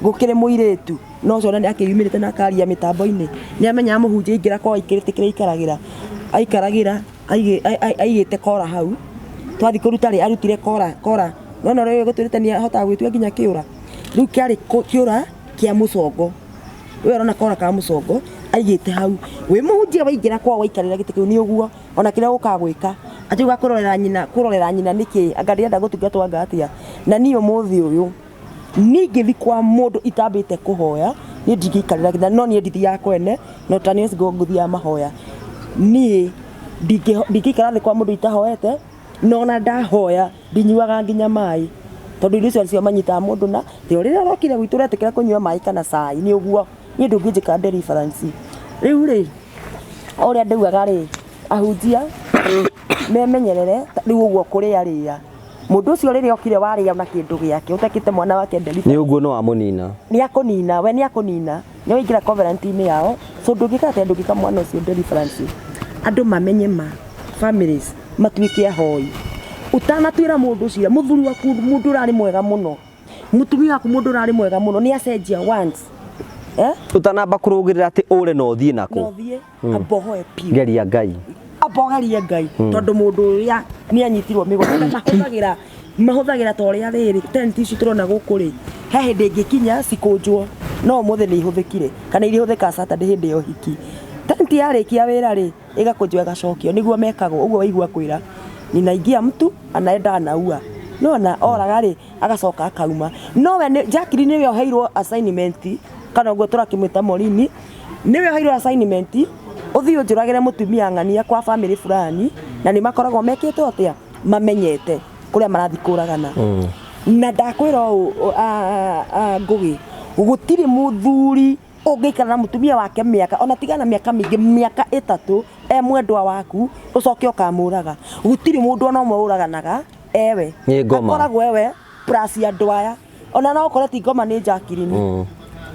gũkĩrĩ mũirĩtu, no ũcio ona nĩ akĩyumĩrĩte na akaria mĩtambo-inĩ, nĩ amenyaga mũhunjia aingĩra kwao aikĩrĩte kĩrĩa aikaragĩra, aikaragĩra aigĩte kora hau, twathiĩ kũruta rĩ, arutire kora, kora nona ũrĩa gũtwĩrĩte nĩ ahotaga gwĩtua nginya kĩũra, rĩu kĩarĩ kĩũra kĩa mũcongo, we ũrona kora ka mũcongo aigĩte hau, wĩ mũhunjia waingĩra kwao waikarĩra gĩtĩ kĩu nĩ ũguo, ona kĩrĩa ũkaga gwĩka atĩ uga kũrorera nyina, kũrorera nyina nĩkĩ, anga ndĩrenda gũtungatwo anga atĩa. Na niĩ ũmũthĩ ũyũ ningĩthi kwa mũndũ itambĩte kũhoya, niĩ ndingĩikarĩra gĩtĩ, no niĩ ndithiaga kwene, no ta niĩ ngũthiaga mahoya, niĩ ndingĩikara thĩ kwa mũndũ itahoete, no ona ndahoya ndinyuaga nginya maĩ, tondũ irio icio nĩcio manyitaga mũndũ na te rĩrĩa ũrokire gwitũ ũretĩkĩra kũnyua maĩ kana cai, nĩ ũguo niĩ ndũngĩnjĩka deliverance. Rĩu rĩ, o ũrĩa ndaugaga rĩ, ahunjia memenyerere rĩu ũguo kũrĩa rĩa mũndũ ũcio rĩrĩa okire warĩa na kĩndũ gĩake ũtekĩte mwana wake deliverance, Nĩ ũguo no amũnina. Nĩ akũnina, we nĩ akũnina, nĩ waingĩra covenant-inĩ yao, so ndũngĩka atĩa, ndũngĩka mwana ũcio deliverance. Andũ mamenye ma families matuĩke ahoi, ũtanatuĩra mũndũ cira, mũthuri waku mũndũ ũrarĩ mwega mũno, mũtumia waku mũndũ ũrarĩ mwega mũno, nĩ acenjia once, eh? Ũtanamba kũrũgĩrĩra atĩ ũre na ũthiĩ Na nako, ũthiĩ amba ũhoe piũ, geria Ngai, amba ũgerie Ngai, tondũ mũndũ ũrĩa nĩ anyitirwo mĩgwate, mahũthagĩra mahũthagĩra ta ũrĩa rĩrĩ tent ici tũrona gũkũ rĩ, he hĩndĩ ĩngĩkinya cikũnjwo, no ũmũthĩ nĩ ihũthĩkire kana irĩhũthĩka Saturday hĩndĩ ya ũhiki. Tent yarĩkia wĩra rĩ, ĩgakũnjwo ĩgacokio, nĩguo mekagwo ũguo. Waigua kwĩra ninaingia mtu anaenda anaua, nona oraga rĩ, agacoka akauma. No we nĩ Jacqueline nĩwe oheirwo assignment, kana ũguo tũrakĩmwĩta Morini, nĩwe oheirwo assignment, ũthiĩ ũnjũragĩre mũtumia ng'ania kwa family fulani, na nĩ makoragwo mekĩte atĩa, mamenyete kũrĩa marathiĩ kũragana. Na ndakwĩra ũũ, Ngũgĩ, gũtirĩ mũthuri ũngĩikara na mũtumia wake mĩaka ona tigana mĩaka mĩingĩ, mĩaka 3 e mwendwa waku, ũcoke ũkamũraga. Gũtirĩ mũndũ ona ũmwe ũraganaga ewe. Nĩ ngoma. Akoragwo ewe plus andũ aya, ona no ũkore ti ngoma, nĩ Jacqueline,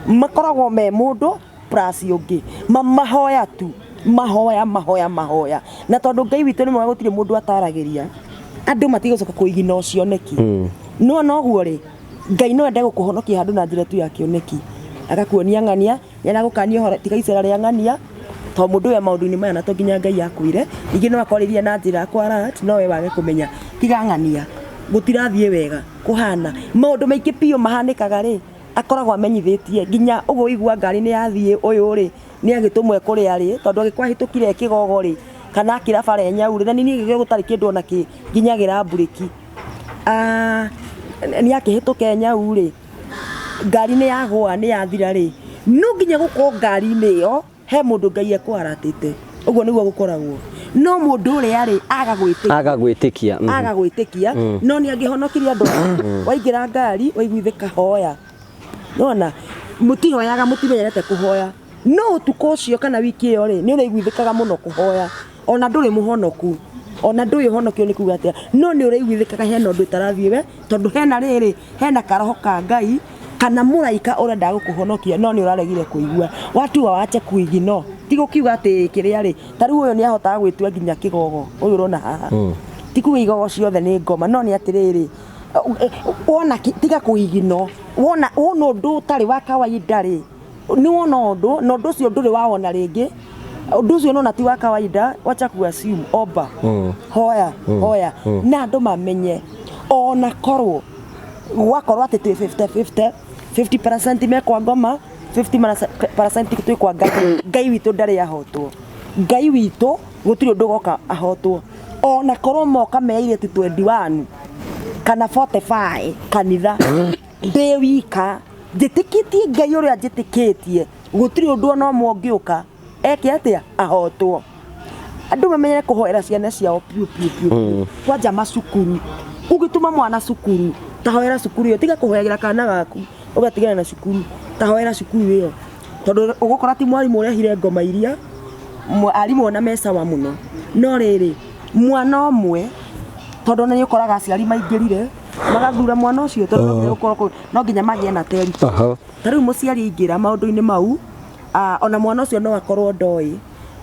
makoragwo me mũndũ plus ũngĩ, mahoya tu, mahoya mahoya mahoya. Na tondũ Ngai witũ nĩ mwega, gũtirĩ mũndũ ataragĩria, andũ matigũcoka kũigina cioneki. No noguo rĩ, Ngai no ende gũkũhonokia handũ na njĩra tu ya kĩoneki, agakuonia ng'ania nĩaragũkania ũhoro, tiga icera rĩa ng'ania, tondũ mũndũ ũyũ e maũndũ-inĩ maya na to nginya Ngai akwĩre. Ningĩ no akwarĩrie na njĩra ya kwarat, no we wage kũmenya, tiga ng'ania gũtirathiĩ wega, kũhana maũndũ maingĩ biũ mahanĩkaga rĩ, akoragwo amenyithĩtie nginya ũguo. Ũigua ngari nĩ yathiĩ, ũyũ rĩ nĩ agĩtũmwo kũrĩa rĩ, tondũ angĩkorwo ahĩtũkire kĩgogo rĩ, kana akĩra bara ĩnyau rĩ, na nini gũtarĩ kĩndũ ona kĩ nginyagĩra mburĩki, nĩ akĩhĩtũka ĩnyau rĩ, ngari nĩ yagũa, nĩ yathira rĩ, no nginya gũkorwo ngari-inĩ ĩyo he mũndũ Ngai ekũharatĩte. Ũguo nĩguo gũkoragwo, no mũndũ ũrĩa rĩ aga gwĩtĩkia, Aga gwĩtĩkia. Aga gwĩtĩkia, no nĩ angĩhonokirie andũ aya. Waingĩra ngari waiguithĩka, hoya. Nona mũtihoyaga, mũtimenyerete kũhoya, no ũtukũ ũcio kana wiki ĩyo rĩ, nĩ ũraiguithĩkaga mũno kũhoya, ona ndũrĩ mũhonoku, ona ndũĩ ũhonokio nĩ kuga atĩa, no nĩ ũraiguithĩkaga hena ũndũ ũtarathiĩ we, tondũ hena rĩrĩ, hena karoho ka Ngai kana mũraika ũrenda gũkũhonokia, no nĩ ũraregire kũigua, watua wache kuigino. Ti gũkiuga atĩ kĩrĩa rĩ, ta rĩu ũyũ nĩ ahotaga gwĩtua nginya kĩgogo, ũyũ ũrona haha, ti kuga igogo ciothe nĩ ngoma, no nĩ atĩrĩrĩ, wona tiga kũigino, wona wona ũndũ ũtarĩ wa kawaida rĩ, nĩ wona ũndũ na ũndũ ũcio ndũrĩ wawona rĩngĩ, ũndũ ũcio nona ti wa kawaida, wacha ku assume, omba, hoya hoya, na andũ mamenye ona korwo gwakorwo atĩ twĩ 50 50, 50% me kwa ngoma, 50% twĩ kwa Ngai. Ngai witũ ndarĩ ahotwo, Ngai witũ Gũtirĩ ũndũ ũgoka ahotwo. Ona korwo moka me airĩtu 21 kana 45 kanitha, ndĩ wika njĩtĩkĩtie Ngai ũrĩa njĩtĩkĩtie, gũtirĩ ũndũ ona ũmwe ũngĩũka eke atĩa ahotwo. Andũ mamenyere kũhoera ciana ciao piũ piũ piũ piũ. Kwanja macukuru, ũngĩtũma mwana cukuru, ta hoera cukuru ĩyo, tiga kũhoyagĩra kana gaku ũgatigana na cukuru, ta hoera cukuru ĩyo, tondũ ũgũkora ti mwarimũ ũrehire ngoma iria, arimũ ona me sawa mũno, no rĩrĩ mwana ũmwe, tondũ ona nĩ ũkoraga aciari maingĩrire magathura mwana ũcio, tondũ no nginya gũkorwo no nginya magĩe na territory. Ta rĩu mũciari aingĩra maũndũ-inĩ mau, ona mwana ũcio no akorwo ndoĩ.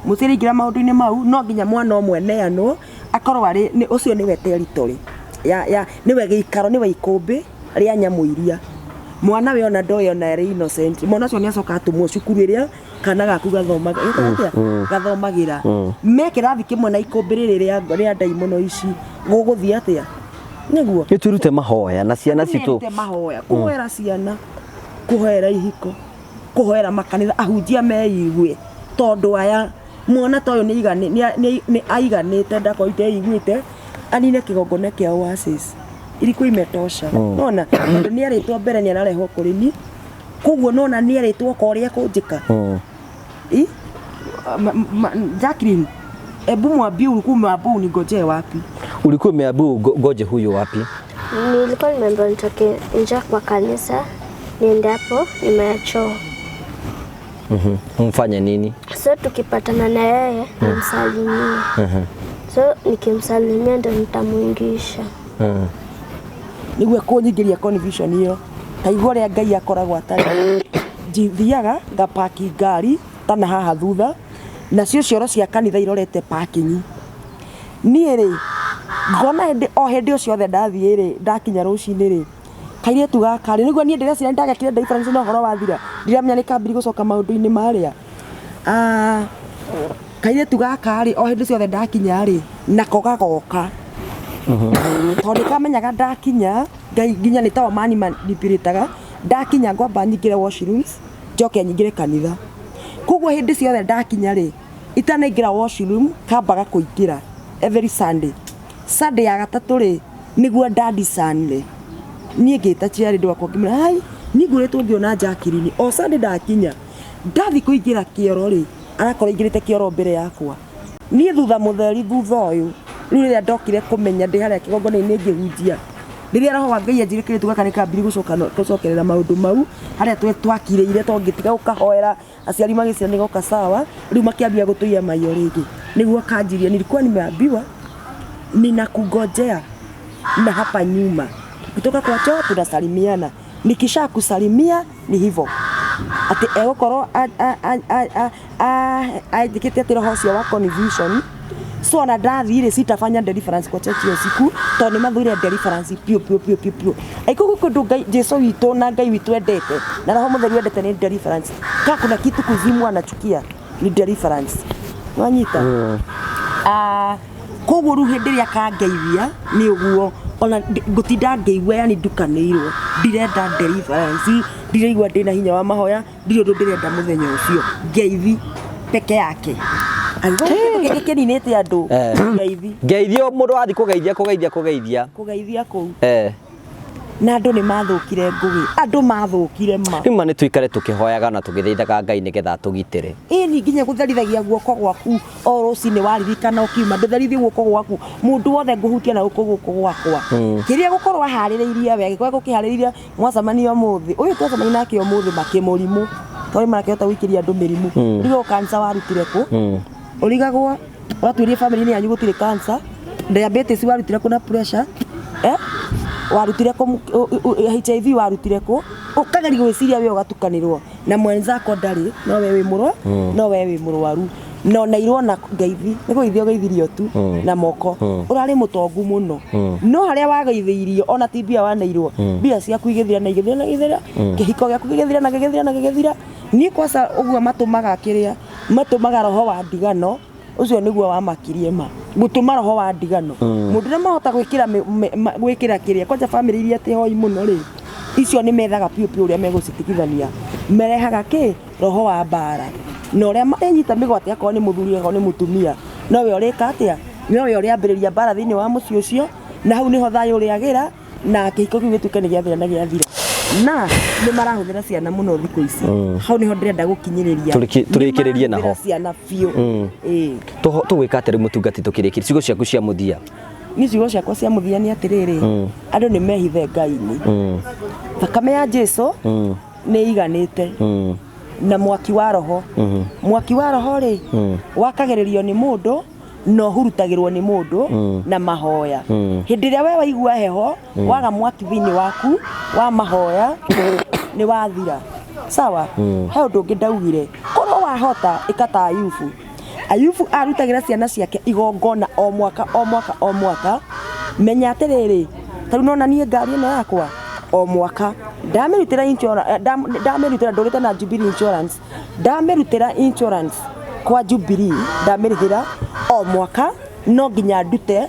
Mũciari aingĩra maũndũ-inĩ mau, no nginya mwana ũmwe neanwo akorwo arĩ nĩ ũcio nĩwe territory ya nĩwe gĩikaro, nĩwe ikũmbĩ rĩa nyamũ iria. Mwana we ona ndoĩ, ona arĩ innocent, mwana ũcio nĩ acoka atũmwo cukuru ĩrĩa kana gaku gathomagĩra. Me kĩrathi kĩmwe na ikũmbĩ rĩrĩ rĩa ndaimono ici, gũgũthiĩ atĩa? Nĩguo nĩ twĩrute mahoya na ciana citũ. Nĩmerute mahoya, kũhoera ciana, kũhoera ihiko, kũhoera makanitha, ahunjia meigue, tondũ aya mwana ta ũyũ nĩ aiganĩte, ndakorwo iteiguĩte anine kĩgongona kĩa Oasis ilikuwa imetosha. Nona tondũ nĩ arĩtwo mbere, nĩ ararehwo kũrĩ ni, koguo nona nĩ arĩtwo ka ũrĩa kũnjĩka. I Jacqueline, ebu mwambie ulikuwa umeambiwa unigojee wapi? Ulikuwa umeambiwa ngoje huyu wapi? Nilikuwa nimeambiwa nitoke nje kwa kanisa niende hapo nyuma ya choo. Mfanye nini? So tukipatana na yeye nimsalimie. So nikimsalimia ndo nitamuingisha. Nĩguo kũnyingĩria confusion ĩyo, ta igua ũrĩa Ngai akoragwo atarĩ. Thiaga ngapaki ngari tana haha thutha, nacio cioro cia kanitha irorete parking. Niĩ rĩ ngona hĩndĩ o hĩndĩ o ciothe ndathiĩ rĩ, ndakinya rũcinĩ rĩ, kairĩtu gaka rĩ, nĩguo niĩ ndĩreciria ndagekire deliverance na ũhoro wathira, ndiramenya nĩ kambiri gũcoka maũndũ-inĩ marĩa. Kairĩtu gaka rĩ, o hĩndĩ ciothe ndakinya rĩ, nako gagoka. Tondũ nĩ kamenyaga ndakinya, Ngai nginya nĩ tao mani manipulataga, ndakinya ngwamba nyingĩre washrooms, njoke nyingĩre kanitha. Koguo hĩndĩ ciothe ndakinya rĩ, itanaingĩra washroom, kambaga kũingĩra every Sunday. Sunday ya gatatũ rĩ, nĩguo ndadisanire. Niĩ ngĩta chairlady wakwa ngĩmwĩra, hai, niĩ ngoretwo ngĩona Jacqueline o Sunday ndakinya, ndathiĩ kũingĩra kĩoro rĩ, arakorwo aingĩrĩte kĩoro mbere yakwa. Niĩ thutha mũtheri thutha ũyũ, rĩu rĩrĩa ndokire kũmenya ndĩ harĩa kĩgongona-inĩ ngĩhunjia, rĩrĩa roho wa Ngai anjĩrire kĩrĩtu gaka nĩ kambiri gũcokerera maũndũ mau, harĩa twakirĩire to ngĩtiga gũkahoera, aciari magĩciria nĩ goka sawa, rĩu makĩambia gũtũiya maiyo rĩngĩ. Nĩguo kanjirie, nilikuwa nimeambiwa ninakungojea na hapa nyuma, kutoka kwa choo tunasalimiana, nikisha kusalimia ni hivyo ati egũkorwo anjĩkĩte atĩ roho ũcio wa confusion. So ona ndathiĩ rĩ, sitafanya deliverance kwa church hiyo siku, tondũ nĩ mathũire deliverance piũ piũ piũ piũ piũ. Aiko kũndũ Ngai Jesu witũ na Ngai witũ endete na roho mũtheru endete nĩ deliverance. Ka kuna kitu kuzimu anachukia ni deliverance. Wanyita? Koguo rĩu hĩndĩ ĩrĩa kangeithia nĩ ũguo, ona ngũtinda ngĩigua yani ndukanĩirwo, ndirenda deliverance, ndiraigua ndĩna hinya wa mahoya, ndirĩ ũndũ ndĩrenda mũthenya ũcio, ngeithi peke yake. Angĩkorwo kĩndũ kĩngĩ kĩninĩte andũ, ngeithi. Ngeithio mũndũ wathiĩ kũgeithia, kũgeithia, kũgeithia. Kũgeithia kũu. Na andũ nĩ mathũkire Ngũgĩ, andũ mathũkire ma. Rĩu ma nĩ tũikare tũkĩhoyaga na tũgĩthaithaga Ngai nĩgetha atũgitĩre. Ĩni nginya gũtherithagia guoko gwaku o rũcinĩ waririkana ũkiuma, ndũtherithie guoko gwaku, mũndũ wothe ngũhutia na gũkũ guoko gwakwa. Kĩrĩa gũkorwo aharĩrĩirie we, angĩkorwo egũkĩharĩrĩria mwacemania ũmũthĩ, ũyũ twacemania nake ũmũthĩ makĩmũrimũ, tondũ marakĩhota gũikĩria andũ mĩrimũ. Ũrigagwo cancer warutire kũ? Ũrigagwo watuĩrie family-inĩ yanyu gũtirĩ cancer, diabetes warutire kũ na pressure, Warutire kũ, HIV warutire kũ? Ũkageria gwĩciria we ũgatukanĩrwo na mwenzako ndarĩ, no we wĩ mũrwa, no we wĩ mũrwaru. No na irwo na ngeithi, nĩ kũgeithio ũgeithirio tu na moko. Ũrarĩ mũtongu mũno. No harĩa wageithĩirio ona ti mbia waneirwo, mbia ciaku igĩthira na igĩthira na igĩthira, kĩhiko gĩaku gĩgĩthira na gĩgĩthira na gĩgĩthira. Niĩ kwaca ũguo matũmaga kĩrĩa, matũmaga roho wa ndigano, ũcio nĩguo wamakirie ma. Gũtũma roho wa ndigano. Mũndũ ũrĩa mahota gwĩkĩra gwĩkĩra kĩrĩa, kwanja family iria atĩ hoi mũno rĩ, icio nĩ methaga piũ piũ ũrĩa megũcitigithania. Merehaga kĩ? Roho wa mbara. Na ũrĩa marenyita mĩgwate akorwo nĩ mũthuri akorwo nĩ mũtumia, Nowe ũrĩka atĩa? Nowe ũrĩambĩrĩria mbara thĩinĩ wa mũciĩ ũcio, na hau nĩho thayũ ũrĩagĩra, na kĩhiko kĩu gĩtuĩke nĩ gĩathira na gĩathira. Na nĩ marahũthĩra ciana mũno thikũ ici. Hau nĩho ndĩrenda gũkinyĩrĩria. Tũrĩkĩrĩrie naho. Nĩ marahũthĩra ciana biũ. Ĩĩ. Tũgwĩka atĩa rĩu mũtungati tũkĩrĩkĩria ciugo ciaku cia mũthia? Niĩ ciugo ciakwa cia mũthia nĩ atĩrĩrĩ, andũ nĩ mehithe Ngai-inĩ. Thakame ya Jesu nĩ iganĩte. Na mwaki wa roho. Mwaki wa roho rĩ, wakagĩrĩrio nĩ mũndũ na ũhurutagĩrwo nĩ mũndũ na mahoya. Hĩndĩ ĩrĩa we waigua heho, waga mwaki thĩinĩ waku wa mahoya, nĩ wathira. Sawa? He ũndũ ũngĩ ndaugire, korwo wahota ĩka ta Ayubu. Ayubu arutagĩra ciana ciake igongona o mwaka o mwaka o mwaka. Menya atĩrĩrĩ, ta rĩu nona niĩ ngari ĩno yakwa o mwaka ndamĩrutĩra insurance, ndamĩrutĩra ndũrĩte na Jubilee Insurance, ndamĩrutĩra insurance kwa Jubilee, ndamĩrĩhĩra o mwaka, no nginya ndute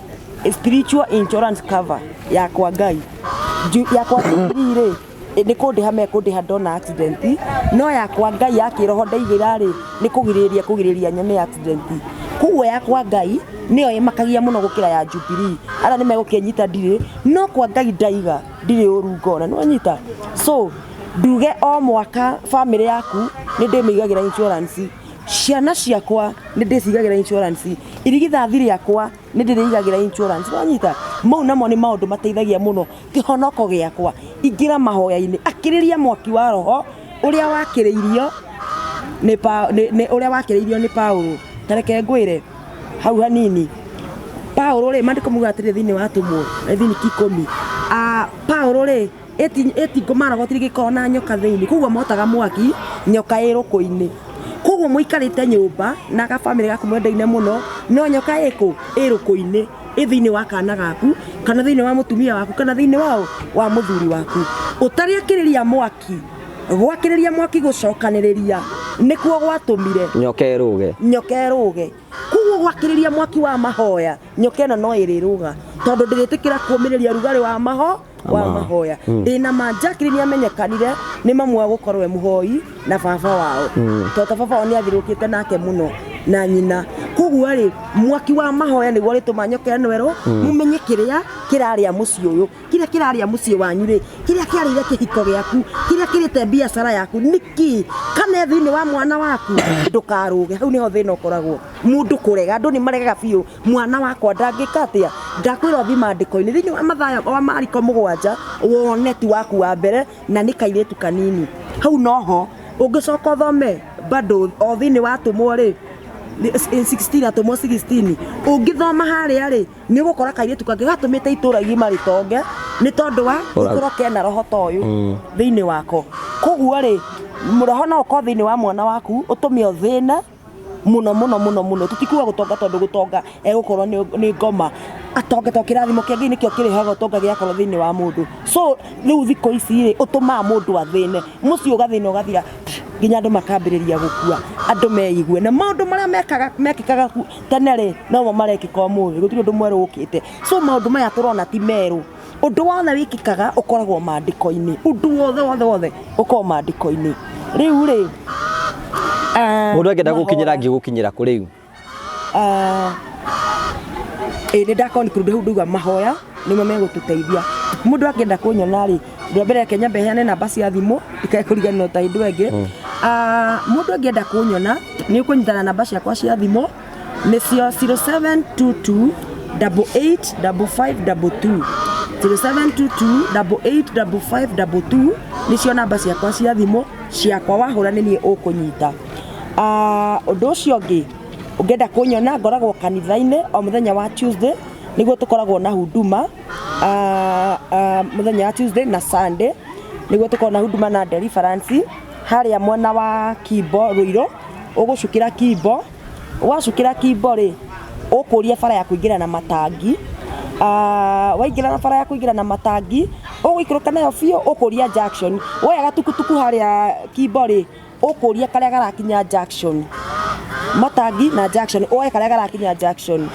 spiritual insurance cover yakwa Ngai. Yakwa Jubilee rĩ, nĩ kũndĩha mekũndĩha ndona accident, no yakwa Ngai ya kĩroho ndaigĩra rĩ, nĩ kũgirĩrĩria kũgirĩrĩria nyone accident. Koguo yakwa Ngai nĩyo ĩmakagia mũno gũkĩra ya Jubilee. Arĩa nĩ megũkĩnyita ndirĩ, no kwa Ngai ndaiga ndirĩ ũru ngona, nĩ wanyita? So nduge o mwaka family yaku nĩ ndĩmĩigagĩra insurance, ciana ciakwa nĩ ndĩcigagĩra insurance, irigithathi rĩakwa nĩ ndĩrĩigagĩra insurance, nĩ wanyita? Mau namo nĩ maũndũ mateithagia mũno kĩhonoko gĩakwa. Ingĩra mahoya-inĩ, akĩrĩria mwaki wa roho ũrĩa wakĩrĩirio nĩ nĩ ũrĩa wakĩrĩirio nĩ Paulo. Ta reke ngwĩre hau hanini. Paulo rĩ, maandĩko maugaga atĩrĩrĩ thĩinĩ wa atũmwo, thĩinĩ 10. Paulo rĩ, ĩti ngũmara gũtirĩ gĩkoragwo na nyoka thĩinĩ, koguo motaga mwaki nyoka ĩ rũkũ-inĩ. Koguo mũikarĩte nyũmba na gabamĩrĩ gaku mwendaine mũno, no nyoka ĩkũ? Ĩ rũkũ-inĩ, ĩ thĩinĩ wa kana gaku, kana thĩinĩ wa mũtumia waku, kana thĩinĩ wao wa mũthuri waku. Ũtarĩakĩrĩria mwaki, gwakĩrĩria mwaki gũcokanĩrĩria nĩkuo gwatũmire nyoka ĩrũge. Nyoka ĩrũge. Koguo gwakĩrĩria mwaki wa mahoya, nyoka ĩno no ĩrĩrũga, tondũ ndĩrĩtĩkĩra kũũmĩrĩria rugarĩ wa maho wa mahoya. Ndĩna ma Jacqueline amenyekanire nĩ mamu wa gũkorwo e mũhoi na baba wao, tondũ ta baba wao nĩ athirũkĩte nake mũno na nyina. Koguo rĩ, mwaki wa mahoya nĩguo ũrĩtũma nyoka ĩno ĩrũ, mũmenye kĩrĩa kĩrarĩa mũciĩ ũyũ, kĩrĩa kĩrarĩa mũciĩ wanyu rĩ, kĩrĩa kĩarĩire kĩhiko gĩaku, kĩrĩa kĩrĩte biacara yaku nĩkĩ, kana thĩinĩ wa mwana waku, ndũkarũge. Hau nĩho thĩna ũkoragwo, mũndũ kũrega, andũ nĩ maregaga biũ. Mwana wakwa ndangĩka atĩa? Ndakwĩra ũthiĩ maandĩko-inĩ thĩinĩ wa Mathayo wa Mariko 7 wone ti waku wa mbere, na nĩ kairĩtu kanini. Hau noho ũngĩcoka ũthome bado o thĩinĩ wa atũmwo rĩ, 16, atũmwo 16, ũngĩthoma harĩa rĩ, nĩ ũgũkora kairĩtu kangĩ gatũmĩte itũra igima rĩtonge nĩ tondũ wa gũkorwo kena roho ta ũyũ thĩinĩ wako. Koguo rĩ, roho no ũkorwo thĩinĩ wa mwana waku ũtũme ũthĩne mũno mũno mũno mũno. Tũtikuga gũtonga tondũ gũtonga egũkorwo nĩ ngoma, atonge to kĩrathimo kĩa Ngai nĩkĩo kĩrehaga ũtonga gĩakorwo thĩinĩ wa mũndũ. So rĩu thikũ ici rĩ, ũtũmaga mũndũ athĩne, mũciĩ ũgathĩna ũgathira, nginya andũ makambĩrĩria gũkua, andũ meigue. Na maũndũ marĩa mekĩkaga tene rĩ, nomo marekĩka ũmũthĩ, gũtirĩ ũndũ mwerũ ũkĩte. So maũndũ maya tũrona ti merũ, ũndũ wothe wĩkĩkaga ũkoragwo maandĩko-inĩ, ũndũ wothe wothe wothe ũkoragwo maandĩko-inĩ. Rĩu rĩ, Mũndũ angĩenda gũkinyĩra angĩgũkinyĩra kũ rĩu? Ĩ nĩ nda conclude hau ndauga mahoya nĩmo megũtũteithia. Mũndũ angĩenda kũnyona rĩ, ũndũ wa mbere reke nyambe heane namba cia thimũ ndikae kũriganĩrwo ta hĩndĩ ĩyo ĩngĩ. Mũndũ angĩenda kũnyona nĩ ũkũnyitana na namba ciakwa cia thimũ, nĩcio 0722 88 55 22, 0722 88 55 22 nĩcio namba ciakwa cia thimũ ciakwa, wahũra nĩ niĩ ũkũnyita. Ũndũ ũcio ũngĩ, ũngĩenda kũnyona ngoragwo kanitha-inĩ o mũthenya wa Tuesday, nĩguo tũkoragwo na huduma, mũthenya wa Tuesday na Sunday nĩguo tũkoragwo na huduma na deliverance harĩa mwena wa Kimbo Ruiru. Ũgũcukĩra Kimbo, wacukĩra Kimbo rĩ, ũkũria bara ya kũingĩra na matangi. Waingĩra na bara ya kũingĩra na matangi, ũgũikũrũka nayo biũ, ũkũria junction. Woya gatukutuku harĩa Kimbo rĩ, ũkũria karĩa garakinya junction, matangi na junction, woe karĩa garakinya junction,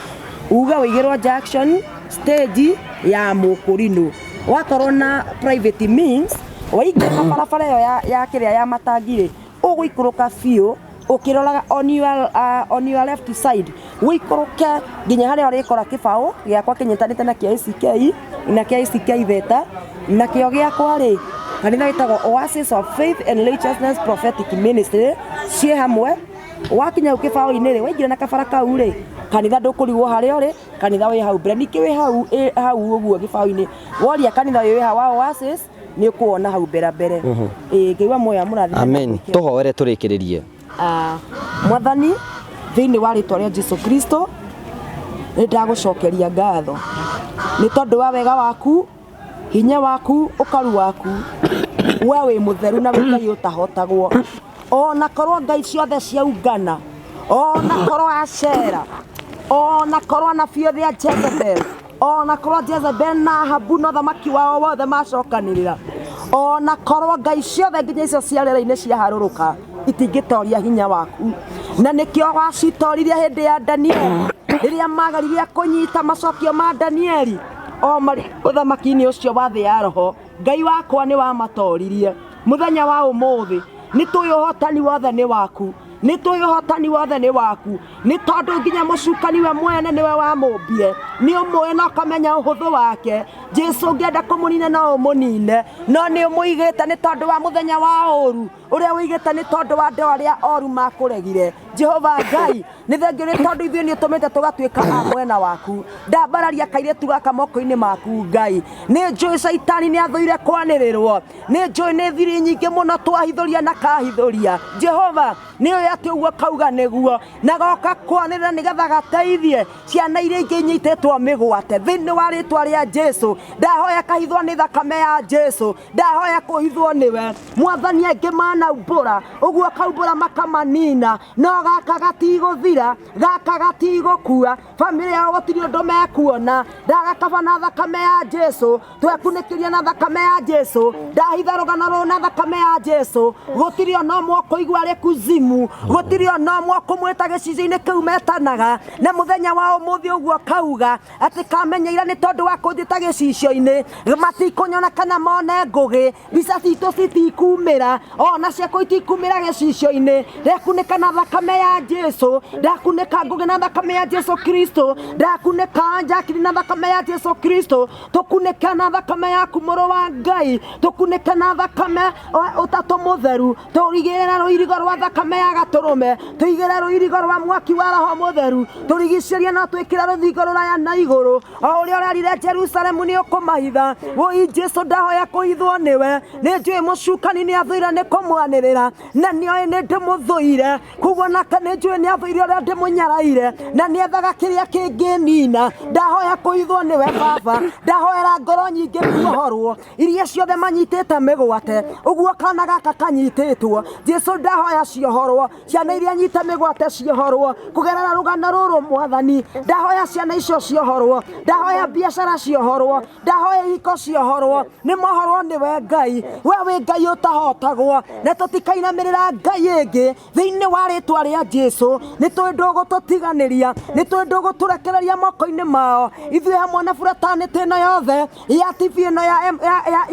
uge ũigĩrwo junction stage ya Mũkũrinũ. Wakorwo na private means, waingĩra barabara ĩyo ya kĩrĩa ya matangi rĩ, ũgũikũrũka biũ Ũkĩroraga on your left side, ũikũrũke nginya harĩa ũrĩkora kĩbaũ gĩakwa kĩnyitanĩte na kĩa ACK na kĩa ACK Theta. Nakĩo gĩakwa rĩ, kanitha gĩtagwo Oasis of Faith and Righteousness Prophetic Ministry ciĩ hamwe. Wakinya hau kĩbaũ-inĩ rĩ, waingĩra na kabara kau rĩ, kanitha ndũkũrigwo harĩa ũrĩ. Kanitha wĩ hau mbere, ningĩ wĩ hau hau ũguo gĩbaũ-inĩ. Woria kanitha ũyũ wĩ ha wa Oasis, nĩ ũkũwona hau mbere mbere. Ĩĩ, Ngai wa muoyo amũrathime na Amen. gwĩkĩra. Tũhoere tũrĩkĩrĩrie. Ah, Mwathani, thĩinĩ wa rĩtwa rĩa Jesu Kristo, nĩ ndagũcokeria ngatho nĩ tondũ wa wega waku, hinya waku, ũkaru waku. We wĩ mũtheru na wĩ Ngai ũtahotagwo. Ona korwo ngai ciothe ciaungana, ona korwo acera, ona korwo anabii othe a Jezebel, ona korwo Jezebel na Ahabu na ũthamaki wao wothe macokanĩrĩra, ona korwo ngai ciothe nginya icio cia rĩera-inĩ ciaharũrũka, itingĩtoria hinya waku. Na nĩkĩo wacitoririe hĩndĩ ya Danieli, rĩrĩa mageririe kũnyita macokio ma Danieli o marĩ ũthamaki-inĩ ũcio wa thĩ ya roho. Ngai wakwa, nĩ wamatoririe. Mũthenya wa ũmũthĩ nĩ tũĩ ũhotani wothe nĩ waku, nĩ tũĩ ũhotani wothe nĩ waku, nĩ tondũ nginya mũcukani we mwene nĩwe wamũmbire, nĩ ũmũĩ na ũkamenya ũhũthũ wake. Jesu, ũngĩenda kũmũnina no ũmũnine, no nĩ ũmũigĩte nĩ tondũ wa mũthenya wa ũru ũrĩa ũigĩte, nĩ tondũ wa andũ arĩa oru makũregire. Jehova Ngai, nĩ thengio nĩ tondũ ithuĩ nĩ ũtũmĩte tũgatuĩka a mwena waku. Ndambararia kairĩtu gaka moko-inĩ maku, Ngai. Nĩ njũĩ caitani nĩ athũire kwanĩrĩrwo, nĩ njũĩ nĩ thiri nyingĩ mũno twahithũria na kahithũria. Jehova, nĩ ũĩ atĩ ũguo kauga nĩguo na goka kwanĩrĩra nĩgetha gateithie ciana iria ingĩ inyitĩtwo mĩgwate. Thĩinĩ wa rĩtwa rĩa Jesu, ndahoya kahithwo nĩ thakame ya Jesu, ndahoya kũhithwo nĩwe, Mwathani. Angĩ manaumbũra ũguo kaumbũra makamanina, no gaka gatigũthira, gaka gatigũkua. Bamĩrĩ yao gũtirĩ ũndũ mekuona. Ndagakaba na thakame ya Jesu, twekunĩkĩria na thakame ya Jesu, ndahitha rũgano rũrũ na thakame ya Jesu. Gũtirĩ ona ũmwe ũkũigua arĩ kuzimu, gũtirĩ ona ũmwe ũkũmwĩta gĩcicio-inĩ kĩu metanaga. Na mũthenya wa ũmũthĩ ũguo kauga atĩ kamenyeire nĩ tondũ wa kũnjĩta gĩcicio-inĩ, matikũnyona kana mone Ngũgĩ. Mbica citũ citikumĩra, ona ciakwa itikumĩra gĩcicio-inĩ. Ndekunĩka na thakame ya Jesu, ndakunĩka Ngũgĩ na thakame ya Jesu Kristo, ndakunĩka Jacqueline na thakame ya Jesu Kristo. Tũkunĩke na thakame yaku, mũrũ wa Ngai, tũkunĩke na thakame ũtatũ mũtheru. Tũigĩrĩre rũirigo rwa thakame ya gatũrũme, tũigĩrĩre rũirigo rwa mwaki wa Roho Mũtheru, tũrigicĩrie na twĩkĩre rũthingo rũraya na igũrũ, o ũrĩa ũrerire Jerusalemu nĩ ũkũmahitha. Wũi Jesu, ndahoya kũhithwo nĩwe. Nĩ njũĩ mũcukani nĩ athũire nĩ kũmwanĩrĩra, na nĩoĩ nĩ ndĩmũthũire, koguo nake nĩ njũĩ nĩ athũire ũrĩa ndĩmũnyaraire, na nĩ ethaga kĩrĩa kĩngĩnina. Ndahoya kũhithwo nĩwe, Baba. Ndahoera ngoro nyingĩ kuohorwo, iria ciothe manyitĩte mĩgwate ũguo kana gaka kanyitĩtwo. Jesu, ndahoya ciohorwo, ciana iria nyite mĩgwate ciohorwo kũgerera rũgano rũrũ. Mwathani, ndahoya ciana icio ciohorwo, ndahoya biacara ciohorwo, ndahoya ihiko ciohorwo. Nĩ mohorwo nĩwe, Ngai. We wĩ Ngai ũtahotagwo, na tũtikainamĩrĩra ngai ĩngĩ. Thĩinĩ wa rĩtwa rĩa Jesu, nĩ tũĩ ndũgũtũtiganĩria, nĩ tũĩ ndũgũtũrekereria moko-inĩ mao, ithuĩ hamwe na fraternity ĩno yothe ya TV ĩno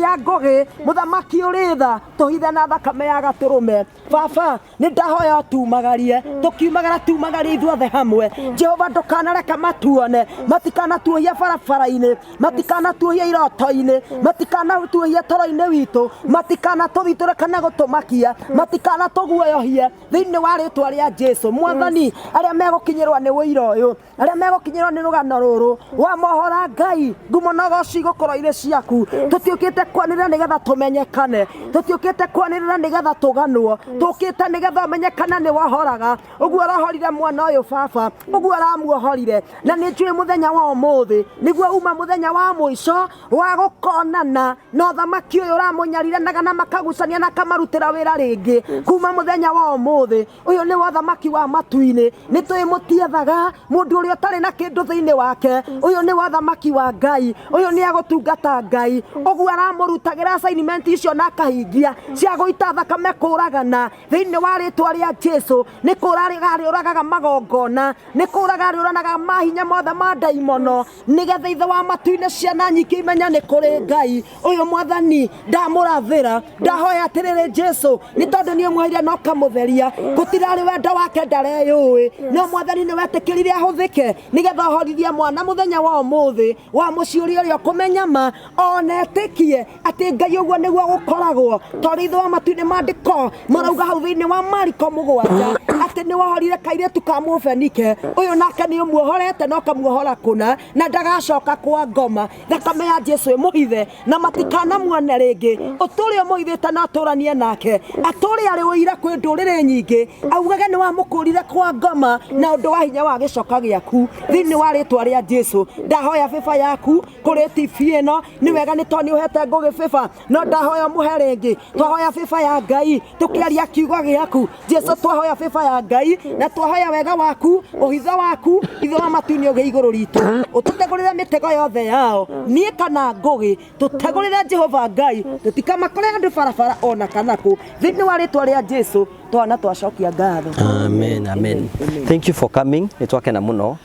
ya Ngũgĩ. Mũthamaki ũrĩ tha, tũhithe na thakame ya gatũrũme. Baba, nĩ ndahoya tumagarie, tũkiumagara tumagarie ithuothe hamwe. Jehova, ndũkanareke matuone, matikanatuohia barabara-inĩ, matikanatuohia iroto-inĩ, matikanatuohia toro-inĩ witũ, matikanatũthitũre kana gũtũmakia, matikanatũguoyohie. Thĩinĩ wa rĩtwa rĩa Jesu, Mwathani, arĩa megũkinyĩrwo nĩ ũira ũyũ, arĩa megũkinyĩrwo nĩ rũgano rũrũ wa mohora, Ngai, ngumo na ũgoci igũkorwo irĩ ciaku. Tũtiũkĩte kwanĩrĩra nĩgetha tũmenyekane, tũtiũkĩte kwanĩrĩra nĩgetha tũganwo, tũkĩte nĩgetha ũmenyekane nĩ wohoraga. Ũguo ũrohorire mwana ũyũ, Baba, ũguo ũramuohorire, na nĩ njũĩ mũthenya wa ũmũthĩ nĩguo uma mũthenya wa mũico wa gũkonana na ũthamaki ũyũ ũramũnyarirenaga na makagucania na akamarutĩra wĩra rĩngĩ. Kuma mũthenya wa ũmũthĩ ũyũ nĩ ũthamaki wa matu-inĩ. Nĩ tũĩ mũtiethaga mũndũ ũrĩa ũtarĩ na kĩndũ thĩinĩ wake. Ũyũ nĩ ũthamaki wa Ngai, ũyũ nĩ agũtungata Ngai. Ũguo aramũrutagĩra assignment icio na akahingia cia gũita thakame, kũragana, thĩinĩ wa rĩtwa rĩa Jesu, nĩ kũraga rĩũragaga magongona, nĩ kũraga rĩũranaga mahinya mothe ma ndaimono, nĩgetha Ithe wa matu-inĩ ciana Ciana nyingĩ imenya nĩ kũrĩ Ngai. Ũyũ Mwathani ndamũrathĩra, ndahoya atĩrĩrĩ Jesu, nĩ tondũ nĩ ũmweheire na ũkamũtheria. Gũtirarĩ wendo wake, ndareyũĩ, no Mwathani nĩ wetĩkĩrire ahũthĩke nĩgetha ũhorithie mwana mũthenya wa ũmũthĩ wa mũciĩ ũrĩa ũrĩa ũkũmenya ma ona etĩkie atĩ Ngai ũguo nĩguo gũkoragwo, tondũ ithe wa matu-inĩ maandĩko marauga hau thĩinĩ wa Mariko 7 atĩ nĩ wohorire kairĩtu ka Mũfenike ũyũ, nake nĩ ũmuohorete na ũkamuohora kũna, na ndagacoka kwa ngoma. Thakame ya Jesu ĩmũhithe na matikanamuone rĩngĩ. Ũtũre ũmũhithĩte na atũranie nake, atũre arĩ ũira kwĩ ndũrĩrĩ nyingĩ, augage nĩ wamũkũrire kwa ngoma na ũndũ wa hinya wa gĩcoka gĩaku. Thĩinĩ wa rĩtwa rĩa Jesu ndahoya bĩba yaku kũrĩ TV ĩno. Nĩ wega nĩ tondũ nĩ ũhete Ngũgĩ bĩba, no ndahoya mũhe rĩngĩ. Twahoya bĩba ya Ngai tũkĩaria kiugo gĩaku Jesu, twahoya bĩba ya Ngai na twahoya wega waku, ũhitho waku, ithe wa matu-inĩ ũgĩ igũrũ ritũ, ũtũtegũrĩre mĩtego yothe yao, niĩ kana Ngũgĩ, tũtegũrĩre Jehova Ngai, tũtikamakore andũ barabara ona kana kũ. Thĩinĩ wa rĩtwa rĩa Jesu twana twacokia ngatho. Amen, amen. Thank you for coming. Nĩ twakena mũno.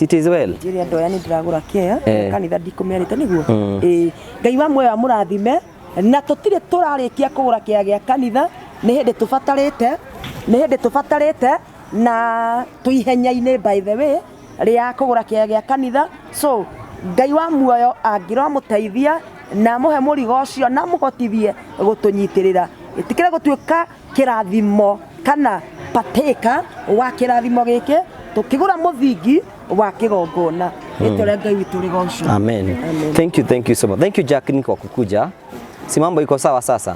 It is well. Njĩre andũ aya nĩ ndĩragũra kĩea kanitha, ndikũmerĩte nĩguo. Ĩĩ, Ngai wa muoyo amũrathime. Na tũtirĩ tũrarĩkia kũgũra kĩea gĩa kanitha, nĩ hĩndĩ tũbatarĩte, nĩ hĩndĩ tũbatarĩte na twĩ ihenya-inĩ, by the way, rĩa kũgũra kĩea gĩa kanitha. So Ngai wa muoyo angĩromũteithia na amũhe mũrigo ũcio na amũhotithie gũtũnyitĩrĩra, ĩtĩkĩre gũtuĩka kĩrathimo kana patĩka wa kĩrathimo gĩkĩ tũkĩgũra mũthingi wa kĩgongona. Rĩtwa rĩa Ngai witũ rĩgocwo. Amen. Amen. Thank you, thank you so much. Thank you, Jacqueline, kwa kukuja. Si mambo iko sawa sasa?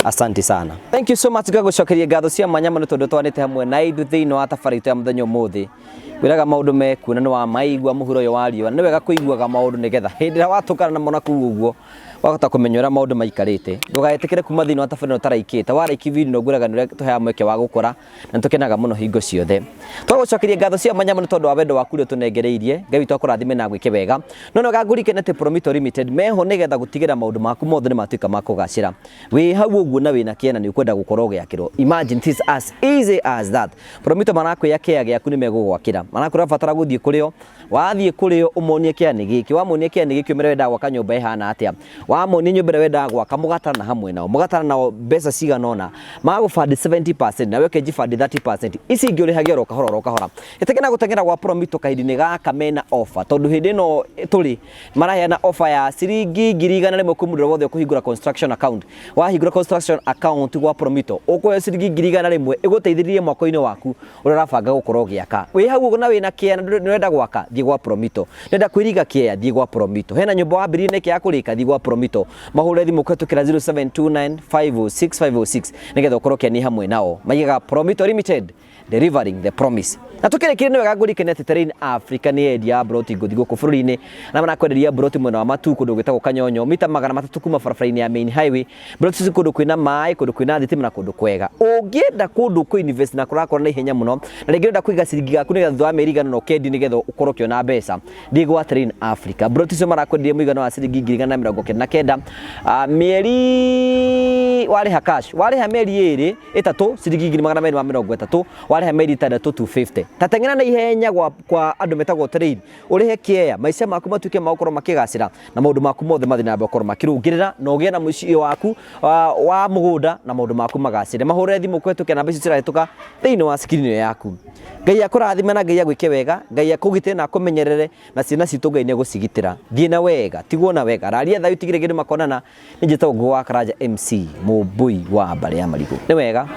Asante sana. Thank you so much. Ngagũcokeria ngatho cia mwanya mũno tondũ twanĩte hamwe na ithuĩ thĩinĩ wa tabarĩra itũ ya mũthenya ũmũthĩ. Ngwĩraga maũndũ mekuo na nĩ wamaigua mũhuro ũyũ wa riũa. Nĩ wega kũiguaga maũndũ nĩgetha hĩndĩ ĩrĩa watũngana namo na kũu ũguo wahota kũmenya ũrĩa maũndũ maikarĩte. Ndũgetĩkĩre kuma thĩinĩ wa tabarĩra ĩno ũtaraikĩte. Waraiki video ĩno, ngwĩraga nĩ ũrĩa tũheaga mweke wa gũkũra na nĩtũkenaga mũno hingo ciothe. Twagũcokeria ngatho cia mwanya mũno tondũ wa wendo waku ũrĩa ũtũnengereirie. Ngai witũ akũrathime na agwĩke wega. No no ngũrikane atĩ Promito Limited meho nĩgetha gũtigĩra maũndũ maku mothe nĩ matuĩka ma kũgacĩra. Wĩ hau ũguo na wĩna kĩena nĩ ũkwenda gũkorwo ũgĩakĩrwo. Imagine, it is as easy as that. Promito marakwĩra kĩa gĩaku nĩ megũgwakĩra. Marakwĩra batara gũthiĩ kũrĩo, wathiĩ kũrĩo ũmonie kĩa nĩ gĩkĩ, wamonia kĩa nĩ gĩkĩ, ũmere wendaga gwaka nyũmba ĩhana atĩa, wamonia nyũmba ĩrĩa wendaga gwaka, mũgatarana hamwe nao, mũgatara nao mbeca cigana ũna, magũbandi 70% nawe ũkenjibandi 30%, ici ingĩ ũrĩhagia oro kahora oro kahora. Ĩtĩkĩra gũteng'era gwa Promito kahinda-inĩ gaka mena offer, tondũ hĩndĩ ĩno tũrĩ maraheana offer ya ciringi 100,000 kwĩ mũndũ ũrĩa wothe ũkũhingũra construction account. Wahingũra construction account gwa Promito ũkũheo ciringi 100,000 ĩgũteithĩrĩrie mwako-inĩ waku ũrĩa ũrabanga gũkorwo ũgĩaka. Wĩ hau ũguo na wĩna kĩea na nĩ ũrenda gwaka, thiĩ gwa Promito. Nĩũrenda kwĩriga kĩea, thiĩ gwa Promito. Hena nyũmba wambĩrĩirie na ĩkĩaga kũrĩka, thiĩ gwa Promito. Mahũre thimũ kũhetũkĩra 0729506506 nĩgetha ũkorwo ũkĩania hamwe nao. Maigaga Promito Limited, delivering the promise. Na tukĩrĩkĩria, nĩ wega ngũririkane atĩ Terrain Africa nĩ yendia mburoti ngũthi gũkũ bũrũri-inĩ, na marakwenderia mburoti mwena wa Matu kũndũ gwĩtagwo Kanyonyo, mita 300 kuma barabara-inĩ ya main highway. Mburoti ici kũndũ kwĩna maĩ, kũndũ kwĩna thitima na kũndũ kwega. Ũngĩenda kũndũ kũ invest na kũrakũra na ihenya mũno, na rĩngĩ ũrenda kũiga ciringi gaku nĩgetha thutha wa mĩeri igana na ũkendi nĩgetha ũkorwo ũkĩona mbeca, thiĩ gwa Terrain Africa. Mburoti icio marakwenderia mũigana wa ciringi 199,000. Mĩeri warĩha cash, warĩha mĩeri ĩrĩ ĩtatũ ciringi 230,000, warĩha mĩeri 6 250. Ta teng'era na ihenya kwa andũ metagwo Terrain, ũrĩhe kĩea, maica maku matuĩke ma gũkorwo makĩgacĩra na maũndũ maku mothe mathiĩ na mbere gũkorwo makĩrũngĩrĩra na ũgĩe na mũciĩ waku wa mũgũnda na maũndũ maku magacĩre. Mahũrĩre thimũ kũhetũkĩra namba icio cirahĩtũka thĩinĩ wa screen ĩyo yaku. Ngai akũrathime na Ngai agwĩke wega, Ngai akũgitĩre na akũmenyerere, na ciana citũ Ngai nĩ egũcigitĩra. Thiĩ na wega, tigwo na wega, raria thayũ, tigire kĩndũ makonana. Nĩ njĩtagwo Ngũgĩ wa Karanja MC, mũmbũi wa mbarĩ ya marigũ. Nĩ wega.